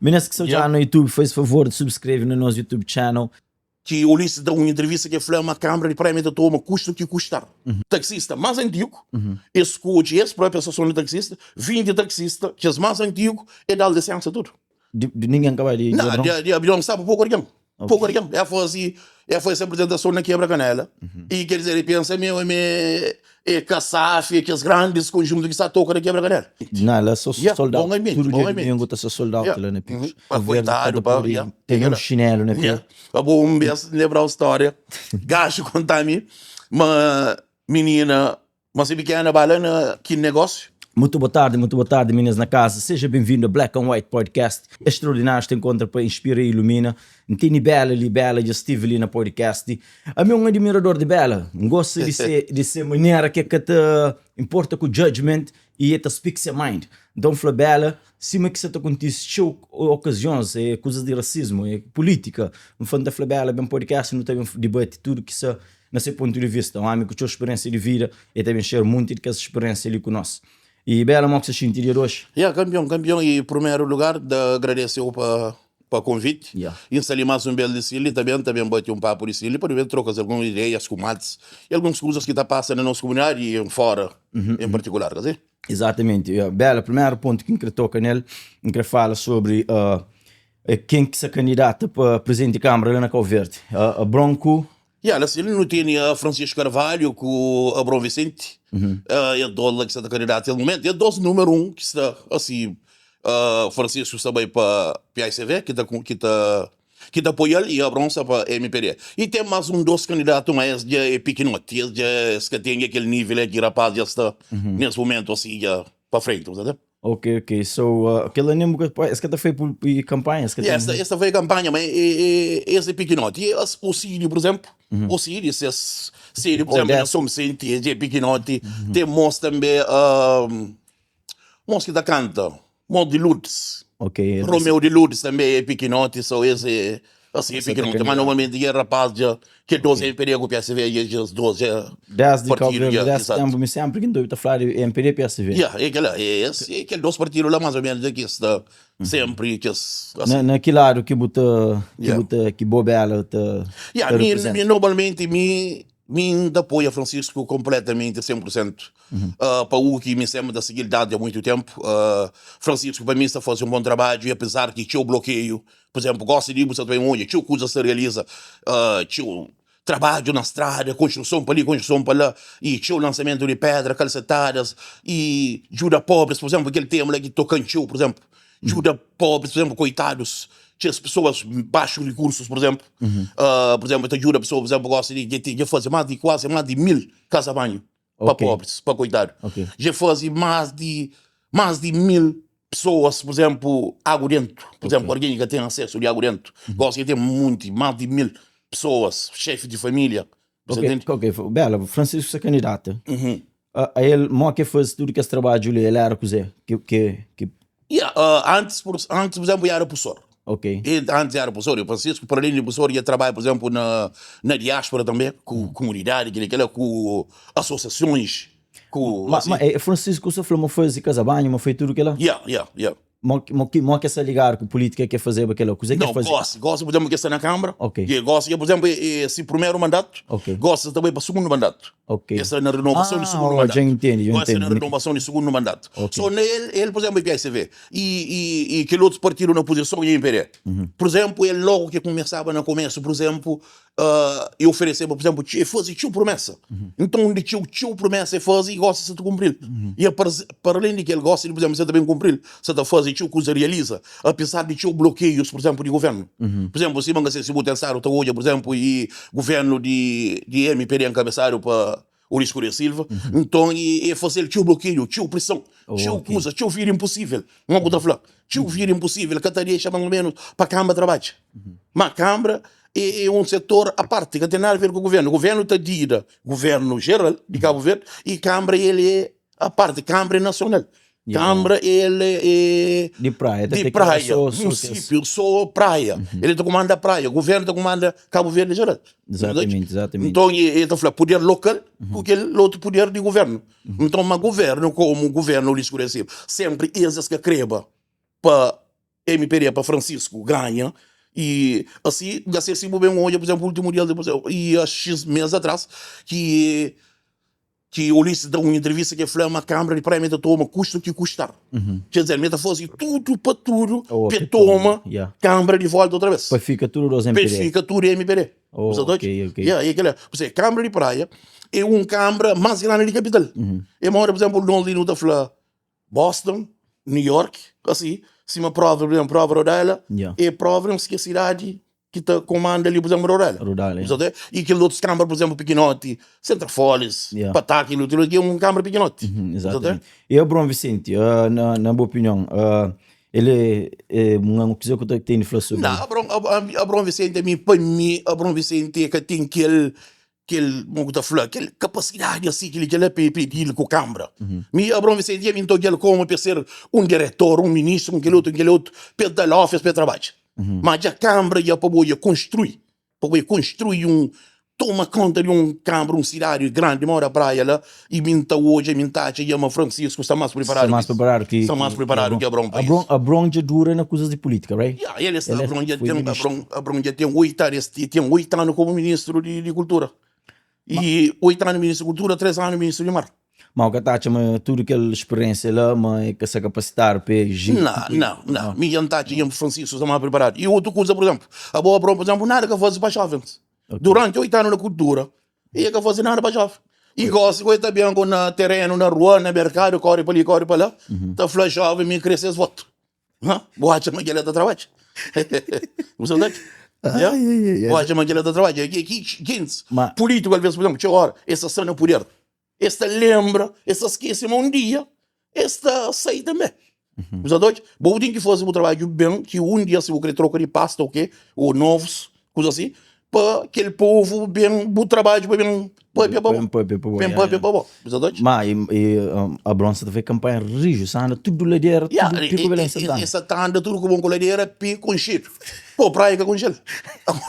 Minas ki sta odjanu na YouTube, faze favor di subscreve na nos YouTube channel. Ki Ulisses da un entrevista ki el fla ma Câmara di Prémio ta toma custa o ki custar. Taxista más antigu, es skodje es própria asosiason di taxista, 20 taxista, kes más antigu, e da-l lisensa tudu. Di, di ningen ka bai di, di Não, Abrão? di, di Abrão staba poku algen. Poku algen. El faze, el faze apresentason na Kebra Kanela. E ker dizer, el pensa mi, mi é Kasafi, é kes grandis konjuntu ki sta toka na Kebra Kanela. Não, lá só Yeah, sold bom out. ambiente, Tudu bom dia ambiente. domingu ta ser sold out Yeah. lá na Picos. Uhum. Pa Cabo Verde ka koitadu, ta pa, pode yeah. ten um chinelo na pé. Yeah. Pa bo un bes lebra un storia. Gajo konta-mi ma minina Ma si pikena ba la na ki negósiu. Mutu boa tardi, mutu boa tardi minis na casa, seja bem-vindo a Black and White Podcast, extraordinários ta encontra pa inspira e ilumina, N teni Bela li, Bela dja stive li na podcast, ami é um admirador di Bela, N gosta di se di se manera ke ka ta importa ku judgment e e ta speak se mind, nton N fla Bela, sima ki sa ta kontise txeu okazions, é kuzas di rasismu, é politika, N fla N ta fla Bela ben podcast nu ta ben dibati tudu ki sa Na se pontu di vista, un omi ku txeu spiriénsia di vida, el ta ben xer munti di kes spiriénsia li ku nos. I Bela, mo ki sa xinti dia di oji? Ya, kanpion, kanpion, i prumeru lugar, da agradese-u pa pa konviti. Ya. I N sta li mas un bes di si li, ta ben, ta ben bati un papu di si li pa nu ben troka alguns ideias ku matis i alguns kuzas ki ta pasa na nos kumunidadi i en fora en partikular, ka si? Izatamenti. Ya, Bela, primeru pontu ki N kre toka nel, N kre fala sobri ken ki sa kandidata pa prizidenti di Kâmara la na Kau Verdi, Bronku. Ya, la si nu tene a Francisco Carvalho ku Abrão Vicente, es dos la ki sta ta kandidata es momentu, es dos numeru un ki sta asi, Francisco sta bai pa PICV ki ta ki ta ki ta apoial i Abrão sta pa MPD. I ten mas un dos kandidatu ma es dja é pikinoti, es dja es ka ten kel nivel ki rapaz dja sta nes momentu asi dja pa frenti, bu ta ntende? Ok, ok. So, uh, kel anim bu ka, es ka ta fai pu, pu, kampanha? Es ka Yeah, ten... esta, esta foi campanha, mas é, é, esse é pequenote. E as, o Sírio, por exemplo, o Sírio, se as, Sírio, por exemplo, na Odete. São Vicente, é pequenote. Tem moço também, um, moço que tá canta, moço de Lourdes. Ok. Romeu de Lourdes também é pequenote, só esse é, assim, é Esse é pequenote. Mas candidato. normalmente é rapaz já, que 12 é MPD com o PSV, e os 12 é Desdi Cabo partido, Verde, já, desdi exato. tempo, mi sempre ki N ta obi ta fla di MPD PSV. Yeah, é aquela, é esse, é aquele dois partidos lá mais ou menos aqui está sempre que as, assim. Na, na ki lado ki bu ta, ki Yeah. bu ta, ki bo Bela ta, Yeah, ta mi, representa? mi normalmente mi mi ta apoia Francisco completamente 100%. Uh, pa u ki mi sempre ta seguir dado há muito tempo. Uh, Francisco pa mim está fazer um bom trabalho e apesar que tinha o bloqueio, por exemplo, gosta de você também onde tinha coisa se realiza, uh, tinha Trabadju na strada, konstruson pa li, konstruson pa la, i txeu lansamentu di pedra, kalsetadas, i djuda pobris, pur izénplu, kel tema la ki toka-m txeu, pur izénplu, djuda pobris, pur izénplu, koitadus, txeu pesoas baxu rikursus, pur izénplu, pur izénplu, ta djuda pesoas, pur izénplu, gosi di dja faze más di kuazi más di 1000 kaza banhu pa pobris, pa koitadu, dja faze más di más di 1000 pesoas, pur izénplu, agu dentu, pur izénplu, algen ki ka ten asesu di agu dentu, gosi ki ten monti, más di 1000 pesoas, xefi di família, bu sta ntende? Ok, ok, Bela, Francisco sa kandidata, a el, mo ki el faze tudu kes trabadju li, el era kuzê? Ki, ki, ki. Ya, antis, antis, pur izénplu, el era pusor. Ok. El antis era pusor, e Francisco, para alén di pusor, el trabadja, pur izénplu, na, na diáspora tanbe, ku komunidadi, kila, kila, ku asosiasons. Ku, Ma, assim. ma eh, Francisco sa fla ma faze casa banho, ma foi tudo kela? Yeah, yeah, yeah. Mo, mo, ki, mo ke sa ligado ku política ke fazeba kela? Kuze ke Não, faze? gosta, gosta, por exemplo, que está na Câmara. Ok. E gosta, por exemplo, esse primeiro mandato. Ok. Gosta também para o segundo mandato. Ok. Essa na renovação do Ah, segundo oh, mandato. já entendi, já Gosta na entendi. renovação do segundo mandato. Ok. Só nele, ele, por exemplo, é PSV. E, e, e aquele outro partido na oposição é MPD. Uhum. Por exemplo, ele logo que começava no começo, por exemplo, E ofereceba, por exemplo, e faze txeu promesa. Nton, di txeu, txeu promesa e faze, e gosi sa ta kunpri-l. E para alén di ki el gosi, por exemplo, sa ta ben kunpri-l, sa ta faze txeu kuza, realiza, apesar di txeu blokeius, por exemplo, di governu. Por exemplo, sima N ka si bu ten stadu ta odja, por exemplo, e governu di di MPD enkabesadu pa Ulisses Correia Silva, nton e faze-l txeu blokeiu, txeu prison, txeu kuza, txeu vida inposível. Kuma ku ta fla? Txeu vida inposível, ka ta dexa más o ménus pa kanbra trabadja. Má kanbra é un setor a parti, ka ten nada a ver ku governu. Governu ta dida governu jeral di Kabu Verdi i kanbra el é a parti, kanbra é nasional. Kanbra el é Di praia, ta di ten ki praia, so so kes munisípiu, so praia. El ta kumanda praia, governu ta kumanda Kabu Verdi jeral. Exatamente, exatamente. Nton el ta fla puder lokal ku kel otu puder di governu. Nton, ma governu, komu governu Ulisses Correia Silva, senpri es es ka kreba pa. MPD pa Francisco ganha e asi ga ser si bu ben odja, por exemplo, ultimo dia e a X mes atras ki ki Ulisses da un entrevista ki el fla ma Câmara di Praia mi ta toma custa ki custar. Quer dizer, mi ta faze tudo pa tudo Oh, pa pa toma yeah. Câmara di volta outra vez. Pa fika tudo dos Pa MPD. fika tudo MPD. Oh, Você tá ok, ok. Yeah, é aquela. Por Câmara di Praia é un câmara mais grande di capital. É mora, por exemplo, nós li nu ta fla Boston, New York, assim, sima prova, por exemplo, prova Rhode Island, Yeah. é prova é cidade ki ta komanda li, por exemplo, Rhode Island. Rhode Island, yeah. E kel otus kambra, por exemplo, pikinoti, Central Falls, yeah. Pawtucket, outro ki é un kambra pikinoti. Uhum, exatamente. E Abrão Vicente, uh, na, na boa opinião, uh, ele é um kuza ku ta ten di fla sobre Não, Abrão, Abrão Vicente, a mim, pa mim, Abrão Vicente é ka ten kel kel, mo ku ta fla, kel kapasidadi asi, kel kel pa pidi-l ku kambra. Mi, Abrão Vicente, mi nta odja-l komu pa ser un diretor, un ministru, un kel otu, un kel otu, pa el da-l ofis pa el trabadja. Ma dja kambra dja pa bo dja konstrui, pa bo konstrui un, toma konta di un kambra, un sidadi grandi moda Praia la, i mi nta odja, mi nta atxa dja ma Francisco sta mas Sta priparadu mas ki es, priparadu ki sta mas ki priparadu Abrão. ki Abrão pa Abrão es. Abrão dja dura na kuzas di pulítika, right? Ya, el sta, El é Abrão dja foi ten, ministru. Abrão, Abrão dja ten oitu anu, es ten oitu anu komu ministru di di kultura. Ma I oitu anu ministru di kultura, tres anu ministru di mar. Ma bu ka ta atxa ma tudu kel spiriénsia la ma e ka sta kapasitadu pa e jiri Nau, tudu nau, nau. Nau. Mi dja N ta atxa dja Francisco sta más priparadu. I otu kuza, pur izénplu, abo Abrão, pur izénplu, nada ka faze pa jovens. Ok. Duranti oitu anu na kultura, e ka faze nada pa joven. I gosi ku e ta ben ku na terenu, na rua, na merkadu, kore pa li, kore pa la, ta fla joven mi kre ses votu. Ha? Bu atxa ma kila ta trabadja? Bu sa ta Ai, ai, ai, Bu atxa ma kila ta trabadja? Ki ki jintis Ma pulítiku alvês, pur izénplu, txeu óra es ta sta na puder, es ta lenbra, es ta skese ma un dia es ta sai tanbê. Bu sa ta odja? Bo bu ten ki faze bu trabadju ben, ki un dia si bu kre troka di pasta ô ke, ô novus, kuza asi, pa kel povu ben bu trabadju pa ben papia pa bo. Ben papia pa bo, Ben ya, papia ya. pa bo. Bu sa ta odja? Ma e, e, um, Abrão sa ta fai kampanha riju, sa anda tudu ladera, Ya, tudu e, piku e, Belém e, Santana. e sa ta anda tudu ku bon ku ladera, pi konxedu. Pô, praia ka konxel.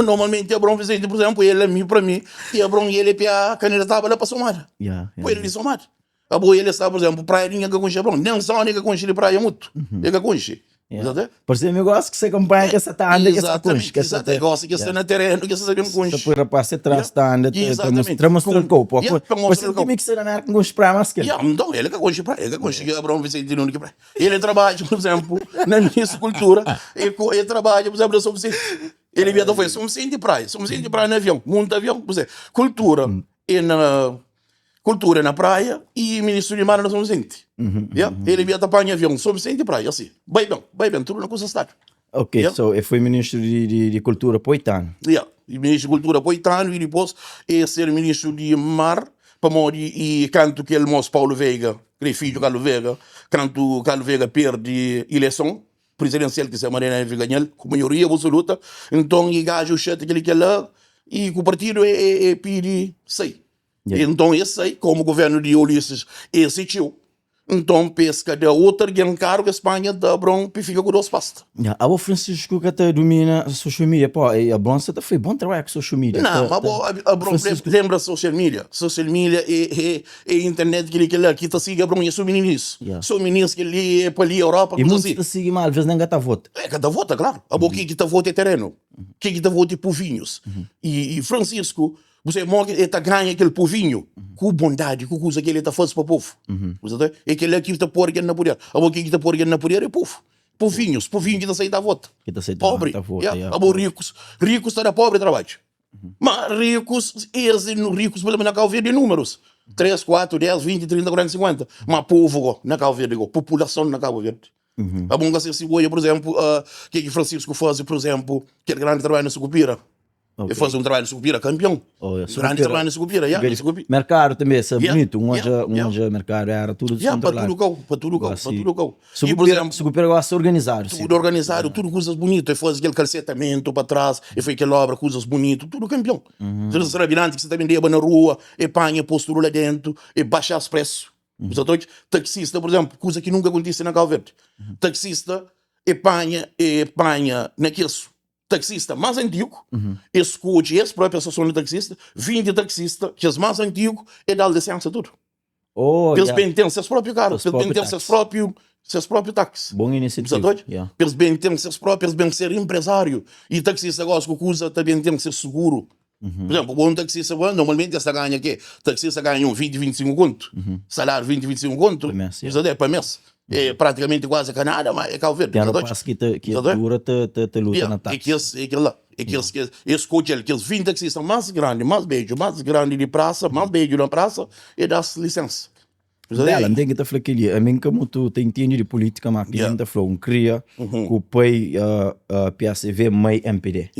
Normalmenti Abrão Vicente, por exemplo, el ami pra mi, e Abrão el é pia kandidataba la pa Somada. Ya, ya. Pô, el di Somada. Abo el sta, por exemplo, praia ninguém ka konxe Abrão, nem zona ka konxe di praia mutu. El ka konxe. Yeah. Tá Parece mi gosta que você campanha que essa tá anda que essa conche, Exatamente, que essa exato. Gosta que está na terreno, que essa sabem Sa conche. poi rapaz se trás Yeah. tá anda, Exatamente. tra mostra o corpo. Yeah, pra Parece mostrar o que mi que ser na América não praia mais que ele. Yeah, então, ele que conche praia, ele que conche que Abrão Vicente não que praia. Ele trabalha, por exemplo, na minha cultura, ele, ele trabalha, por exemplo, na São Vicente. Ele vinha foi São Vicente praia, São Vicente praia no avião, monta avião, por exemplo, cultura e na cultura na praia e ministro de mar na São Vicente. Yeah? Ele vinha tapanha avião, São Vicente praia, assim. Vai bem, vai bem, tudo na coisa estado. Ok, Yeah. so ele foi ministro de, de, de cultura poitano. Yeah. E ministro de cultura poitano e depois é ser ministro de mar pamodi e kantu kel mos Paulo Veiga, kre fidju Carlos Veiga, kantu Carlos Veiga perde ileison presidencial ki se Mariana Neves ganhal ku maioria absoluta, nton e gaju xati keli kela e ku partido é, é, é pidi sai. Yeah. Então esse aí, como o governo de Ulisses, esse tio, então pesca da outra alguém caro que a Espanha da Abrão e fica com duas pastas. Yeah. Abo Francisco que tá domina social media, pô, e a Bronça tá foi bom trabalho com social media. Não, Tá- mas tá- bo- a- Abrão Francisco- lembra social media. Social media é, é, é internet que ele que lá, que tá siga Abrão, é só meninos. Yeah. Só meninos que ali é para ali Europa, E coisa muitos assim. tá sigue mal, às vezes nem gata voto. É cada vota, claro. A boca que tá vota é terreno. Que que tá vota é povinhos. E, e Francisco, você morre, ele tá ganha aquele povinho com bondade, com coisa que ele tá fazendo para o povo. Você tá? É aquele aqui que tá pôr na poder. A boca que tá pôr na poder é povo. Povinhos, povinho que tá saindo da vota. Que tá saindo Pobre. da vota, Yeah. yeah. A bo ricos, ricos tá da pobre trabalho. Mas ricos, esses ricos, por exemplo, na Cabo Verde, números. 3, 4, 10, 20, 30, 40, 50. Mas povo, go, na Cabo Verde, go, população na Cabo Verde. A bom que se olha, por exemplo, uh, que que Francisco faz, por exemplo, aquele grande trabalho na Sucupira. Ok. Ele faz um trabalho na Sucupira, campeão. Oh, yeah. Grande Sucupira. trabalho na Sucupira, yeah, na Sucupira. Mercado também, isso é Yeah, bonito. Um yeah, yeah, um yeah. yeah. mercado era tudo Yeah, para descontrolado. tudo cão, para tudo cão, para Assim. tudo cão. E, por Sucupira, exemplo, Sucupira gosta de organizar. sim. tudo organizado, tudo coisas bonitas. Ele faz aquele calcetamento para trás, ele fez aquela obra, coisas bonitas, tudo campeão. Uhum. Rabinante que você também deba na rua, e panha, pôs tudo lá dentro, e baixa os preços. Os atores, taxista, por exemplo, coisa que nunca acontece na Cabo Verde. Taxista, e panha, e panha naqueles taxista mais antigo, escolhe esse próprio associação de taxista, 20 taxista, que é mais antigo, e dá licença tudo. Oh, Eles yeah. bem têm seus próprios carros, Seus eles bem próprios têm seus táxis. próprios. Ses própi táxi. Bon inisiativa. Yeah. Pa es ben ten ses própi, es ben ser empresáriu. E taxista gosi ku kuza ta ben ten ses suguru. Por exemplo, bo un taxista bo, normalmenti es ta ganha ke? Taxista ganha un 20, 25 kontu. Saláriu 20, 25 kontu. Pa mês, yeah. Sa pa mês. É pratikamenti kuazi ka nada, ma é Cabo Verde. Ten rapaz ki ta ki dura ta ta ta luta Yeah, na é táxi. kes, é kel la. É kes ke es skodje-l, kes 20 taxista más grandi, más bedju, más grandi di prasa, más bedju na prasa, e da-s lisensa. Bela, N ten ki ta fla kel-li, ami N ka mutu ta intende di pulítika, má kel-li N ta fla-u, N kria ku pai PSV, mai mpd.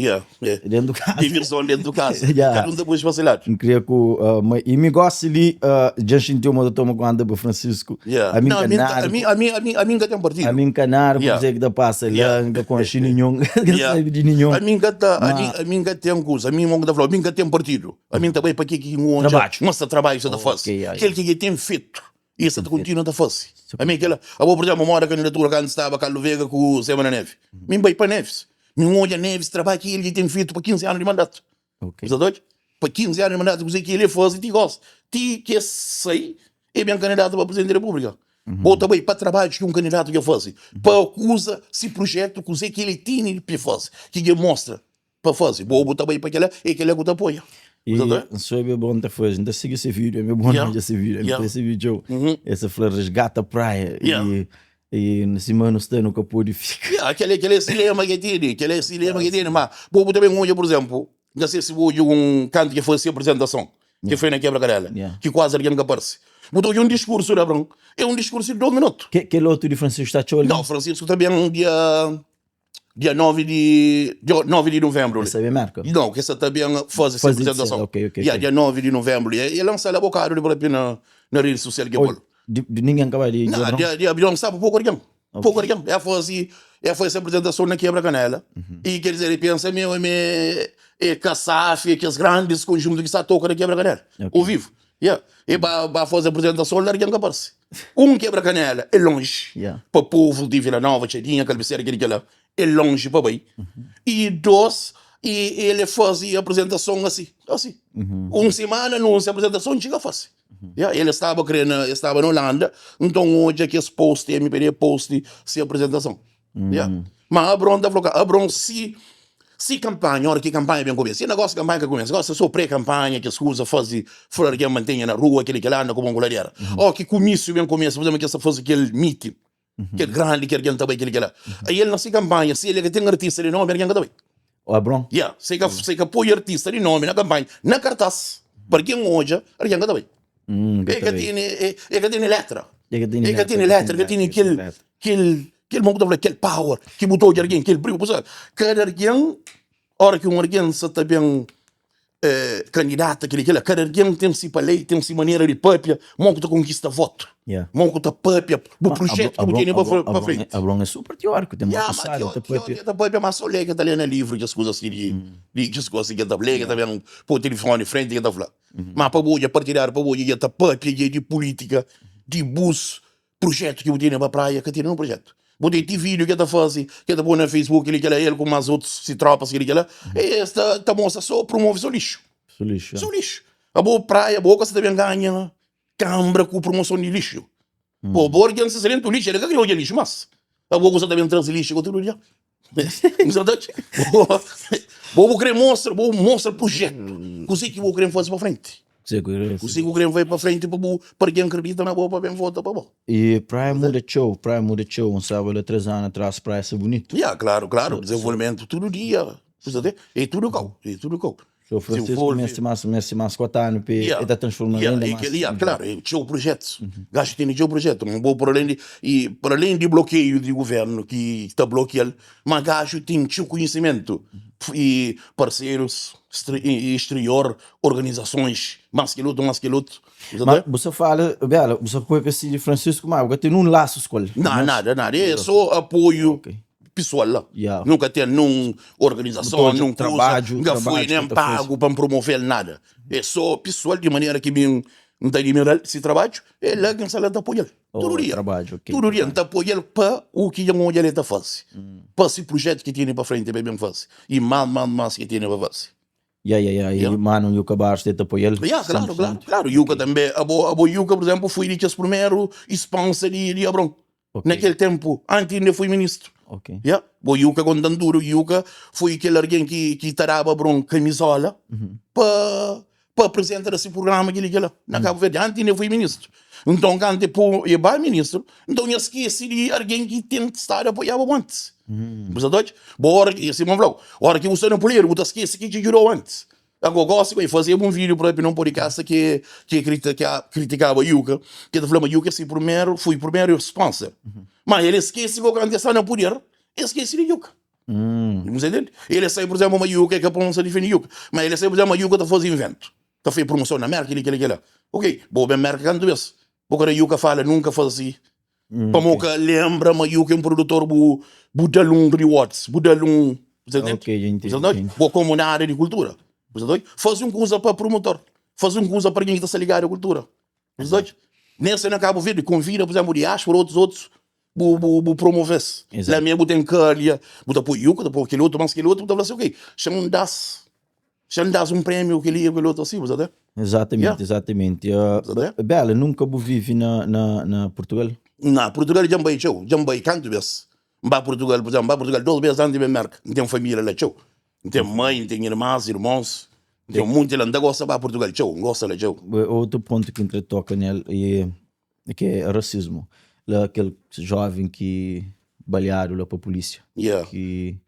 Dentu kaza. Divizon dentu kaza. Kada un ta puxa pa se ladu. N kria ku mai. I mi gosi li, dja N xinti ma ta toma konta pa Francisco. Ami N ka nada. Ami N ka ten partidu. Ami N ka nada ku kuzê ki ta pasa la, N ka konxe ninhun, N ka sabe di ninhun. Ami N ka ta, ami N ka ten kuza, ami mo ki ta fla-u, ami N ka ten partidu. Ami N ta bai pa ke ki N odja Trabadju. ma sta trabadju sta ta fase. Ok, ya, ya. Kel ki ke ten fetu i sta ta kontinua ta fase. Ami kela, abo pur izemplu, moda kandidatura kantu staba Carlos Vega ku Zé Mané Neves. Mi N bai pa Neves, mi N odja Neves trabadju ki el ki ten fetu pa 15 anu di mandatu. Ok. Bu sta ta odja? Pa 15 anu di mandatu kuzê ki el e fase ti gosi, ti ki es sai e ben kandidatu pa presidenti di repúblika. Bo ta bai pa trabadju ki un kandidatu dja fase, pa akuza si prujetu kuzê ki el tene pa fase, ki dja mostra. Pa faze bo bu ta bai pa kela e kela ku ta apoia. E N sobe bo N ta faze N ta sigi se video ami bo N odja se video ami ta sigi txeu e sa fla resgata praia e e sima nu sta nu ka pode fika. Ya kela kela é silema ke tene kela é silema ke tene ma bo bu ta ben odja por exemplo N ka se si bu odja un kantu ke faze se apresentason ke foi na kebra kadela ki kuazi algen ka parse bu ta odja un diskursu di Abrão é un diskursu di 2 minutu. Kel otu di Francisco ta txeu algen? Nau Francisco ta ben dia dia 9 di dia 9 di novembro li. Essa é marca? Não, que essa tá bem fazer essa apresentação. Ok, ok. Yeah, dia 9 de novembro. E, e lança lá bocado de por na na rede social que é de, de ninguém acaba de Não, dia dia não sabe pouco alguém. Okay. Pouco alguém. É fazer é fazer essa apresentação na quebra canela. Uhum. E quer dizer, ele pensa meu é é Kassaf, que os grandes conjuntos que está toca na quebra canela. Okay. Ao vivo. Yeah. E ba ba fazer apresentação lá alguém aparece. Um quebra canela é longe. Yeah. Pa povo de Vila Nova, Tchadinha, Calbiceira, aquele que lá, é longe pa bai. E dois, e ele fazia apresentação assim, assim. Um semana não se apresentação chega fácil. Yeah, ele estava querendo, estava na Holanda, então hoje aqui esse post, MPD post se apresentação. Yeah. Mas Abrão ta fla, Abrão se se campanha, ora que campanha bem começa, se negócio de campanha que começa, gosta só pré-campanha que se usa fazer flor que mantenha na rua, aquele que lá anda com uma goladeira. Ou que comício bem começa, por exemplo, que essa faz aquele meeting, aquele grande que alguém tá bem, aquele que lá. Aí ele não se campanha, se ele que tem artista de nome, alguém que tá bem. O Abrão? Yeah, se que, se que apoia artista de nome na campanha, na cartaz, para quem olha, alguém que tá bem. É que tem, é, é que tem letra. É que tem É que tem letra, que tem aquele, aquele, aquele bom que tá falando, aquele power, que botou de alguém, aquele brilho. Cada alguém, hora que um alguém se tá bem eh, candidato, aquele, aquele, cada alguém tem si palei, tem si maneira de papia, mão que tá conquista voto. Yeah. Mão que tá papia, o projeto que tem para para frente. Abrão é super teórico, tem Yeah, muito mas sabe, teo, tá papia. teo, tá papia, mas só lê que tá lendo livro, que as coisas assim, de, de, que as coisas assim que tá lê, que tá vendo, pô, telefone em frente que tá falando. Mas pa bo odja partidário, pa bo odja dja ta papia dja di pulítika, di bus projetu ki bu tene pa praia, ka tene un projetu. Bu ten ti vídiu ke ta fase, ke ta poi na Facebook, kili kila, el ku mas otus si tropas, kili kila, e es ta ta mostra so, promove so lixu. So lixu, So lixu. Abo praia, bo ka sa ta ben ganha kanbra ku promoson di lixu. Bo bo algen sa dentu lixu, el ka kre odja lixu mas. Abo ku sa ta ben traze lixu ku tudu dia. Bo bu kre mostra, bo mostra projetu. Kuzê ki bo kre faze pa frenti. Kuzê ki bu kre faze pa frenti pa bu pa algen kredita na bo pa ben vota pa bo. E praia muda txeu, praia muda txeu. Un staba la 3 anu atras, praia sta bunitu. Ya, klaru, klaru. Dezenvolvimentu tudu dia. E tudu kau, e tudu kau. So Francisco meste mas, meste mas 4 anu pa e ta transforma yeah, ainda mas. Yeah, claro, é txeu projetos. Gajo tene txeu projeto. Um bo por além de e por além de bloqueio de governo que ta bloqueal, mas gajo tem txeu conhecimento e parceiros exterior, organizações, mas que luto, mas que luto. Mas bu sa fala, Bela, bu sa poi pa sigi Francisco, mas bu ka ten nun laços ku el. Não, nada, nada. É só apoio. Okay. Pesoal la. Yeah. Nunka ten nun organizason, nun kuza, Trabadju, nka fui trabadju nen ki ta faze. pagu pa N promove-l nada. É so pesoal di manera ki mi N ta admira-l si trabadju, é la ki N sta la ta apoia-l. Oh, Tudu dia. trabadju, ok, Tudu dia N trabadju. ta apoia-l pa u ki dja N odja-l el ta faze. Pa si prujetu ki tene pa frenti pa el ben faze. I más, más, más ki tene pa faze. Ya, ya, ya. Ya. I manu Yuka Barros te ta apoia-l Ya, klaru, 100%. klaru, klaru. Yuka tanbe, abo, abo Yuka, pur izenplu, fui di kes primeru sponsor di, di Abron. Ok. Na kel tempu, anti inda fui ministru. Ok. Ya, bo Yuka kontan tudu, Yuka foi kel argen ki ki ta daba bron kamizola pa pa apresenta na si prugrama kili kila na Kabu Verdi, anti inda fui ministru. Nton kantu e po e ba ministru, nton nha skesi di argen ki ten stadu apoiaba bo antis. Bu sa ta odja? Bo ora ki, sima N flau, ora ki bu sta na puder bu ta skesi ki txi djudau antis. Agora gosi bai fazeba un vídeo propi num podcast ki ki kritika kritikaba Yuka, ki ta fla ma Yuka é si primeru, fui primeru sponsor. Ma el eskesi go kantu el sta na puder, el skesi di Yuka. Você entende? Ele sai, por exemplo, ma Yuka é ka pa un sa difende Yuka, ma ele sai, por exemplo, ma Yuka ta faze invento, ta faze promoson na Merka, kili kila kila. Ok, bo ben Merka kantu bes? Bo ka da Yuka fala nunka faze Pamo ka lembra ma Yuka é un produtor bu bu dal un rewards, bu dal un Você entende? Ok, já entendi. Você entende? Bo como na área de cultura. Você entende? Faze un kuza pa promotor. Faze un kuza pa alguém ki ta sta ligadu a cultura. Você entende? Nesse na Cabo Verde, convida, por exemplo, diáspora, outros, outros, bu, bu, bu promove-s. Exato. Lá mesmo bu tem calha, bu ta poi Yuka, ta poi aquele outro, mas aquele outro, bu ta fala assim, ok, chama um das. Xa N das un prémiu kel-li i kel otu asi, bu sa ta? Exatamente, Yeah. exatamente. Uh, Bu sa ta? Bela, nunka bu vive na, na, na Portugal? Na, Portugal dja N bai txeu, dja N bai kantu bês. N ba Portugal, pur izénplu, N ba Portugal dôs bês antis di ben Merka. N ten família la txeu. N ten mai, N ten irmans, irmons, N ten monti la. N ta gosta ba Portugal txeu, N gosta la txeu. Otu pontu ki N kre toka nel e ki é rasismu. La kel joven ki baleadu la pa pulísia. Yeah. Ki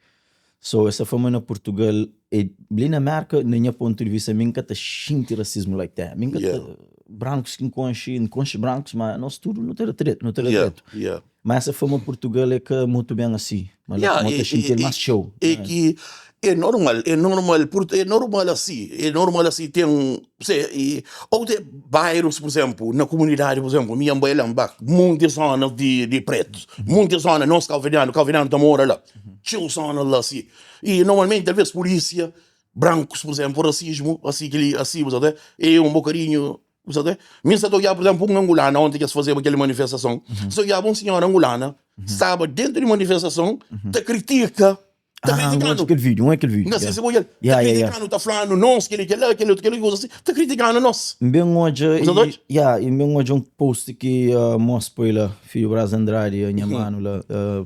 so essa fama na Portugal e li na Merka na nha pontu di vista mi nka ta xinti rasismu like that. Mi nka ta Yeah. brancos ki nkonxi, nkonxi brancos ma nos tudu nu ta da tretu, nu ta da Yeah, tretu. yeah. Ma essa fama Portugal é ka mutu ben asi. Ma la Yeah, mo ta e, xinti e, el más e, txeu. é ki é normal, é normal, pur- é normal asi, é normal asi ten, se, e, ou te bairros, por exemplo, na comunidade, por exemplo, mi N bai la, N ba monti zonas di, di pretos, monti zona, nos cabo-verdiano, cabo-verdiano ta mora la, txeu zona la asi, e normalmente talvez polícia, brancos, por exemplo, racismo, asi, kili, asi, bu sa ta, é un bocadinho Bu sa ta? Mi N sa ta odjaba, pur izénplu, un angulana onti ki es fazeba kel manifestason. N sa odjaba un sinhora angulana staba déntu di manifestason ta kritika, ta Ah, N odja kritikanu. kel vídiu, N odja kel vídiu, N ka ya. se si bu odja-l. Ta Ya, ya, ya. kritikanu, ta fla-nu nos kel-li, kel-la, kel otu, kel-li, kuza asi. Ta kritikanu nos. N ben odja Bu sa ta i, odja? ya, i N ben odja un post ki mos poi la, Fidju Braz Andrade, nha manu la,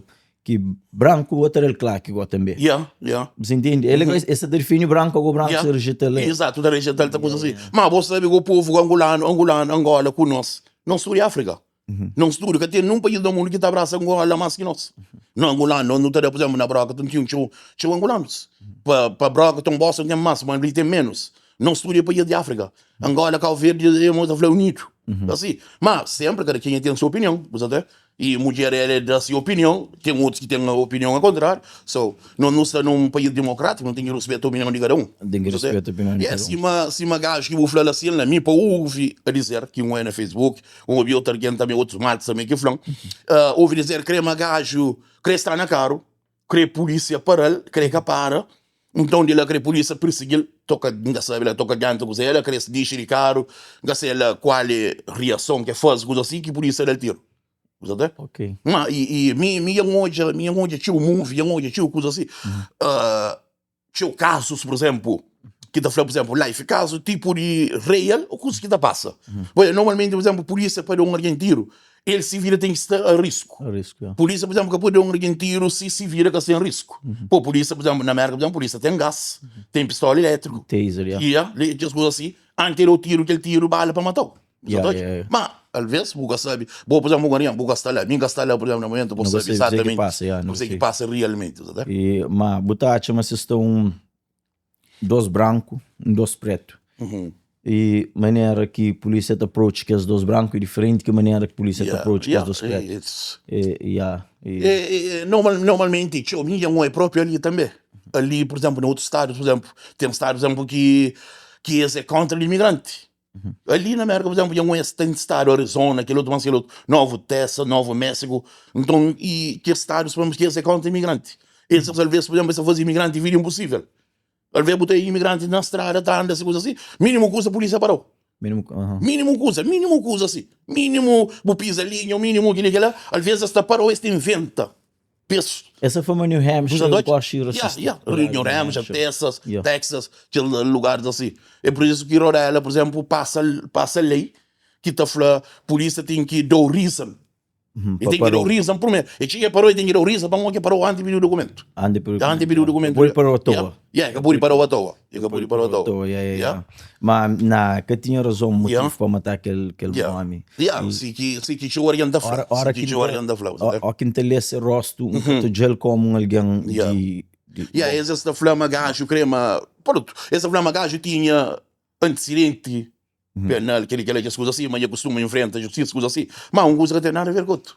Ki branku bo ta da-l klaki go tanbe. Yeah, yeah. Bu intende? El e sa ta difini branku ago branku Yeah. sa rejeta-l. Exato, ta rejeta-l ta kuza si. Ma bo sabe ku povu angolanu, angolanu, Angola ku nos, nos tudu é Afrika. Nos tudu, ka ten nun país na mundu ki ta abrasa Angola mas ki nos. No angolanu, nos nu ta da, pur izemplu, na Brockton tin txeu, txeu angolanus. Pa, pa Brockton, Boston ten mas, ma li ten menus. Nos tudu é país di Afrika. Angola, Kau Verdi, é mo ta fla unidu. Asi. Ma senpri kada kenha ten se opinion, bu sa ta. E mudjer el é da si opinion, ten otus ki ten opinion a kontráriu. So, nos nu sta nun país dimokrátiku, nu ten ki ruspeta opinion di kada un. Ten ki ruspeta opinion di kada un. Sima, sima gaju ki bu fla la si el na mi pa ouvi a dizer ki un é na Facebook, un obi otu algen tanbe, otus maltas tanbe ki fla-m, ouvi dizer kre ma gaju kre sta na karu, kre pulísia para-l, kre ka para, nton di la kre pulísia pirsigi-l, toka, N ka sabe la, toka dianti kuzê, el kre dixi di karu, N ka se la kual é riason ke faze, kuza si ki pulísia da-l tiru. Bu sa ta? Ok. Ma, i, i mi, mi dja N odja, mi dja N odja txeu movie, dja N odja txeu kuza si, txeu kazus, pur izénplu, ki ta fla, pur izénplu, life, kazu tipu di real ô kuzas ki ta pasa. Poi, normalmenti, pur izénplu, pulísia pa da un algen tiru, el si vida ten ki sta a risku. A risku, ya. Pulísia, pur izénplu, ka pode da un algen tiru si si vida ka sta en risku. Pô, pulísia, pur izénplu, na Mérka, pur izénplu, pulísia ten gas, ten pistola elétriku. Taser, ya. Ya, kes kuza si, antis el da-u tiru, kel tiru bala pa mata-u. Bu sa Ya, ta odja? ya, ya. Ma, alvês, bu ka sabe. Bo, pur izénplu, bu ka bu ka sta la. Mi N ka sta la, pur izénplu, na momentu, bu Nu ka sabe sabe kuzê ki izatamenti pasa, ya, nu ka kuzê ki sabe. pasa realmenti, bu sa ta? E, ma bu ta atxa ma si sta un dos branku, un dos pretu. E manera ki pulísia ta approach kes dos branku é diferenti ki manera ki pulísia ta Yeah, approach kes yeah, dos pretu. it's E, ya, e. É, é, é, normal, normalmenti, txeu, mi dja N oi própi ali tanbê. Ali, pur izénplu, na otus stadus, pur izénplu, ten stadus, pur izénplu, ki ki es é kóntra imigranti. Ali na Mérka, pur izénplu, dja N oi es ten stadu Arizona, kel otu, más kel otu, Novu Texas, Novu Méxiku. Nton, i kes stadus, pur izénplu, ki es é kóntra imigranti. Es, alvês, pur izénplu, es ta faze imigranti vida inposível. Alvês bu ta imigranti na strada ta anda si kuza si, minimu kuza pulísia para-u. Minimu, aha. Minimu kuza, minimu kuza si. Minimu bu piza linha, o minimu kili kila, alvês es ta para-u, es ta inventa pesu. Essa foi ma New Hampshire, Busa gosta de Yeah, racista. yeah. New Hampshire, Texas, Yeah. Texas, kel lugaris asi. É por isso ki Rhode Island, por exemplo, passa, passa lei ki ta fla polícia tem ki dou reason. E ten ki dau reason primeru. E txiga e parau e ten ki dau reason pamodi ki e parau anti pidi dokumentu. Anti pidi Anti pidi dokumentu. Pode parau atoa. Yeah, ka pode parau atoa. E ka pode parau atoa. Yeah, yeah, yeah. Ma na ka tinha razon motivu pa mata kel kel omi. Yeah, si ki si ki txeu algen ta fla. Ora Si ki txeu algen ta fla. Ora ki N ta lê se rostu, N ka ta odja-l komu un algen di Yeah, es es ta fla ma gaju kre ma, prontu, es ta fla ma gaju tinha antisidenti penal, kel-li, kel-la, kes kuza asi, ma dja kustuma infrenta justisa, kuza asi. Ma un kuza ka ten nada a ver ku otu.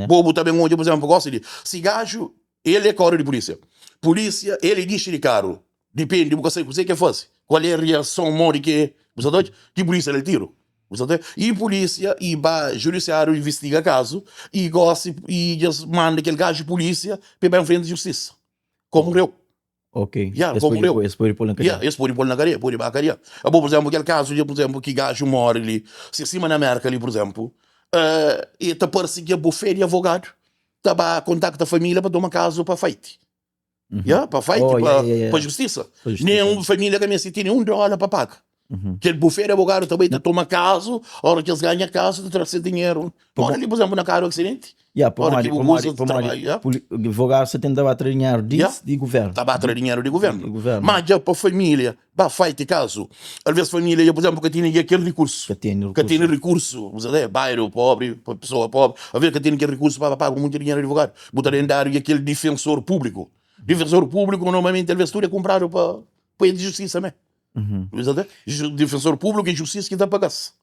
Bo bu ta ben odja, pur izénplu, gosi di, si gaju, el é kóre di pulísia, pulísia, el é dixi di karu, dipende, bu ka sabe kuzê ki el faze, kual é riason, modi ki é, bu sa ta odja? Ki pulísia da-l tiru, bu sa ta odja? I pulísia, i ba judisiáriu invistiga kazu, i gosi, i dja-s manda kel gaju pulísia pa el ba infrenta justisa, komu reu. Ok. Ya, Es komu pode reu. pô, es pode pô-l na Ya, kadeia. es pode pô-l na kadeia, pode ba kadeia. Abo, pur izénplu, kel kazu li, pur izénplu, ki gaju móre li, si sima na Mérka li, pur izénplu, e ta parse ki bufé di avogadu ta ba kontakta família pa toma kazu pa fight. Ya, pa fight, Oh, pa, ya, ya, ya. pa justisa. Pa justisa. Nen un família ka meste tene un dóla pa paga. Kel bufé di avogadu ta bai ta toma kazu, óra ki es ganha kazu, ta tra ses dinheru. Móre li, pur izénplu, na karu aksidenti. Ya, Ora pamodi, ki bu pamodi, uza pamodi trabalho, ya. puli, advogadu sa tenta ba tra dinheru di, Ya. di guvernu. Ta ba tra dinheru di guvernu. Di guvernu. Ma dja pa família ba faiti kazu, alvês família dja, pur izénplu, ka tene dja kel rikursu. Ka tene Ka tene rikursu. rikursu, bu sabe, bairu pobri, pa pesoa pobri, alvês ka tene kel rikursu pa ba paga un monti di dinheru di advogadu. Bu ta ben dadu dja kel difensor públiku. Difensor públiku normalmenti alvês tudu é kunpradu pa pa el di justisa mé. Bu sabe? Difensor públiku é justisa ki ta paga-s.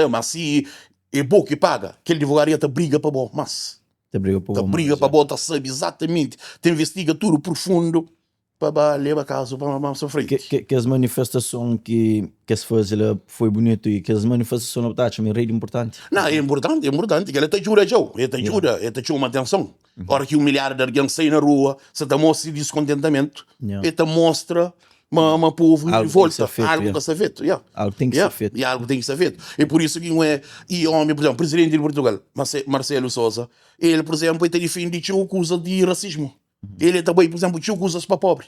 Mas si é bo ki paga, kel divogadu ya ta briga pa bo mas. Ta briga pa Ta bo briga mas, pa ya. bo, ta sabe izatamenti, ta investiga tudu profundu pa ba leba kazu pa mas pa frenti. Ke, ke, kes manifestason ki ki es faze la foi bunitu i kes manifestason la bu ta atxa ma é rei di inportanti? Não, é importanti, é importanti, kel-la ta djuda txeu, el ta djuda, el ta txoma atenson. Ora ki un milhar di algen sai na rua, sa ta mostra si diskontentamentu, Yeah. el ta mostra ma, ma povu Algu tem ki rivolta, ser fetu, algu yeah. ka sta fetu, yeah. Algu tem ki Yeah, ser fetu. yeah, algu tem ki ser fetu. É pur isu ki un é, e omi, pur izénplu, prizidenti di Purtugal, Marce, Marcelo Sousa, el, pur izénplu, el ta difende txeu kuza di rasismu. El ta bai, pur izénplu, txeu kuzas pa pobri.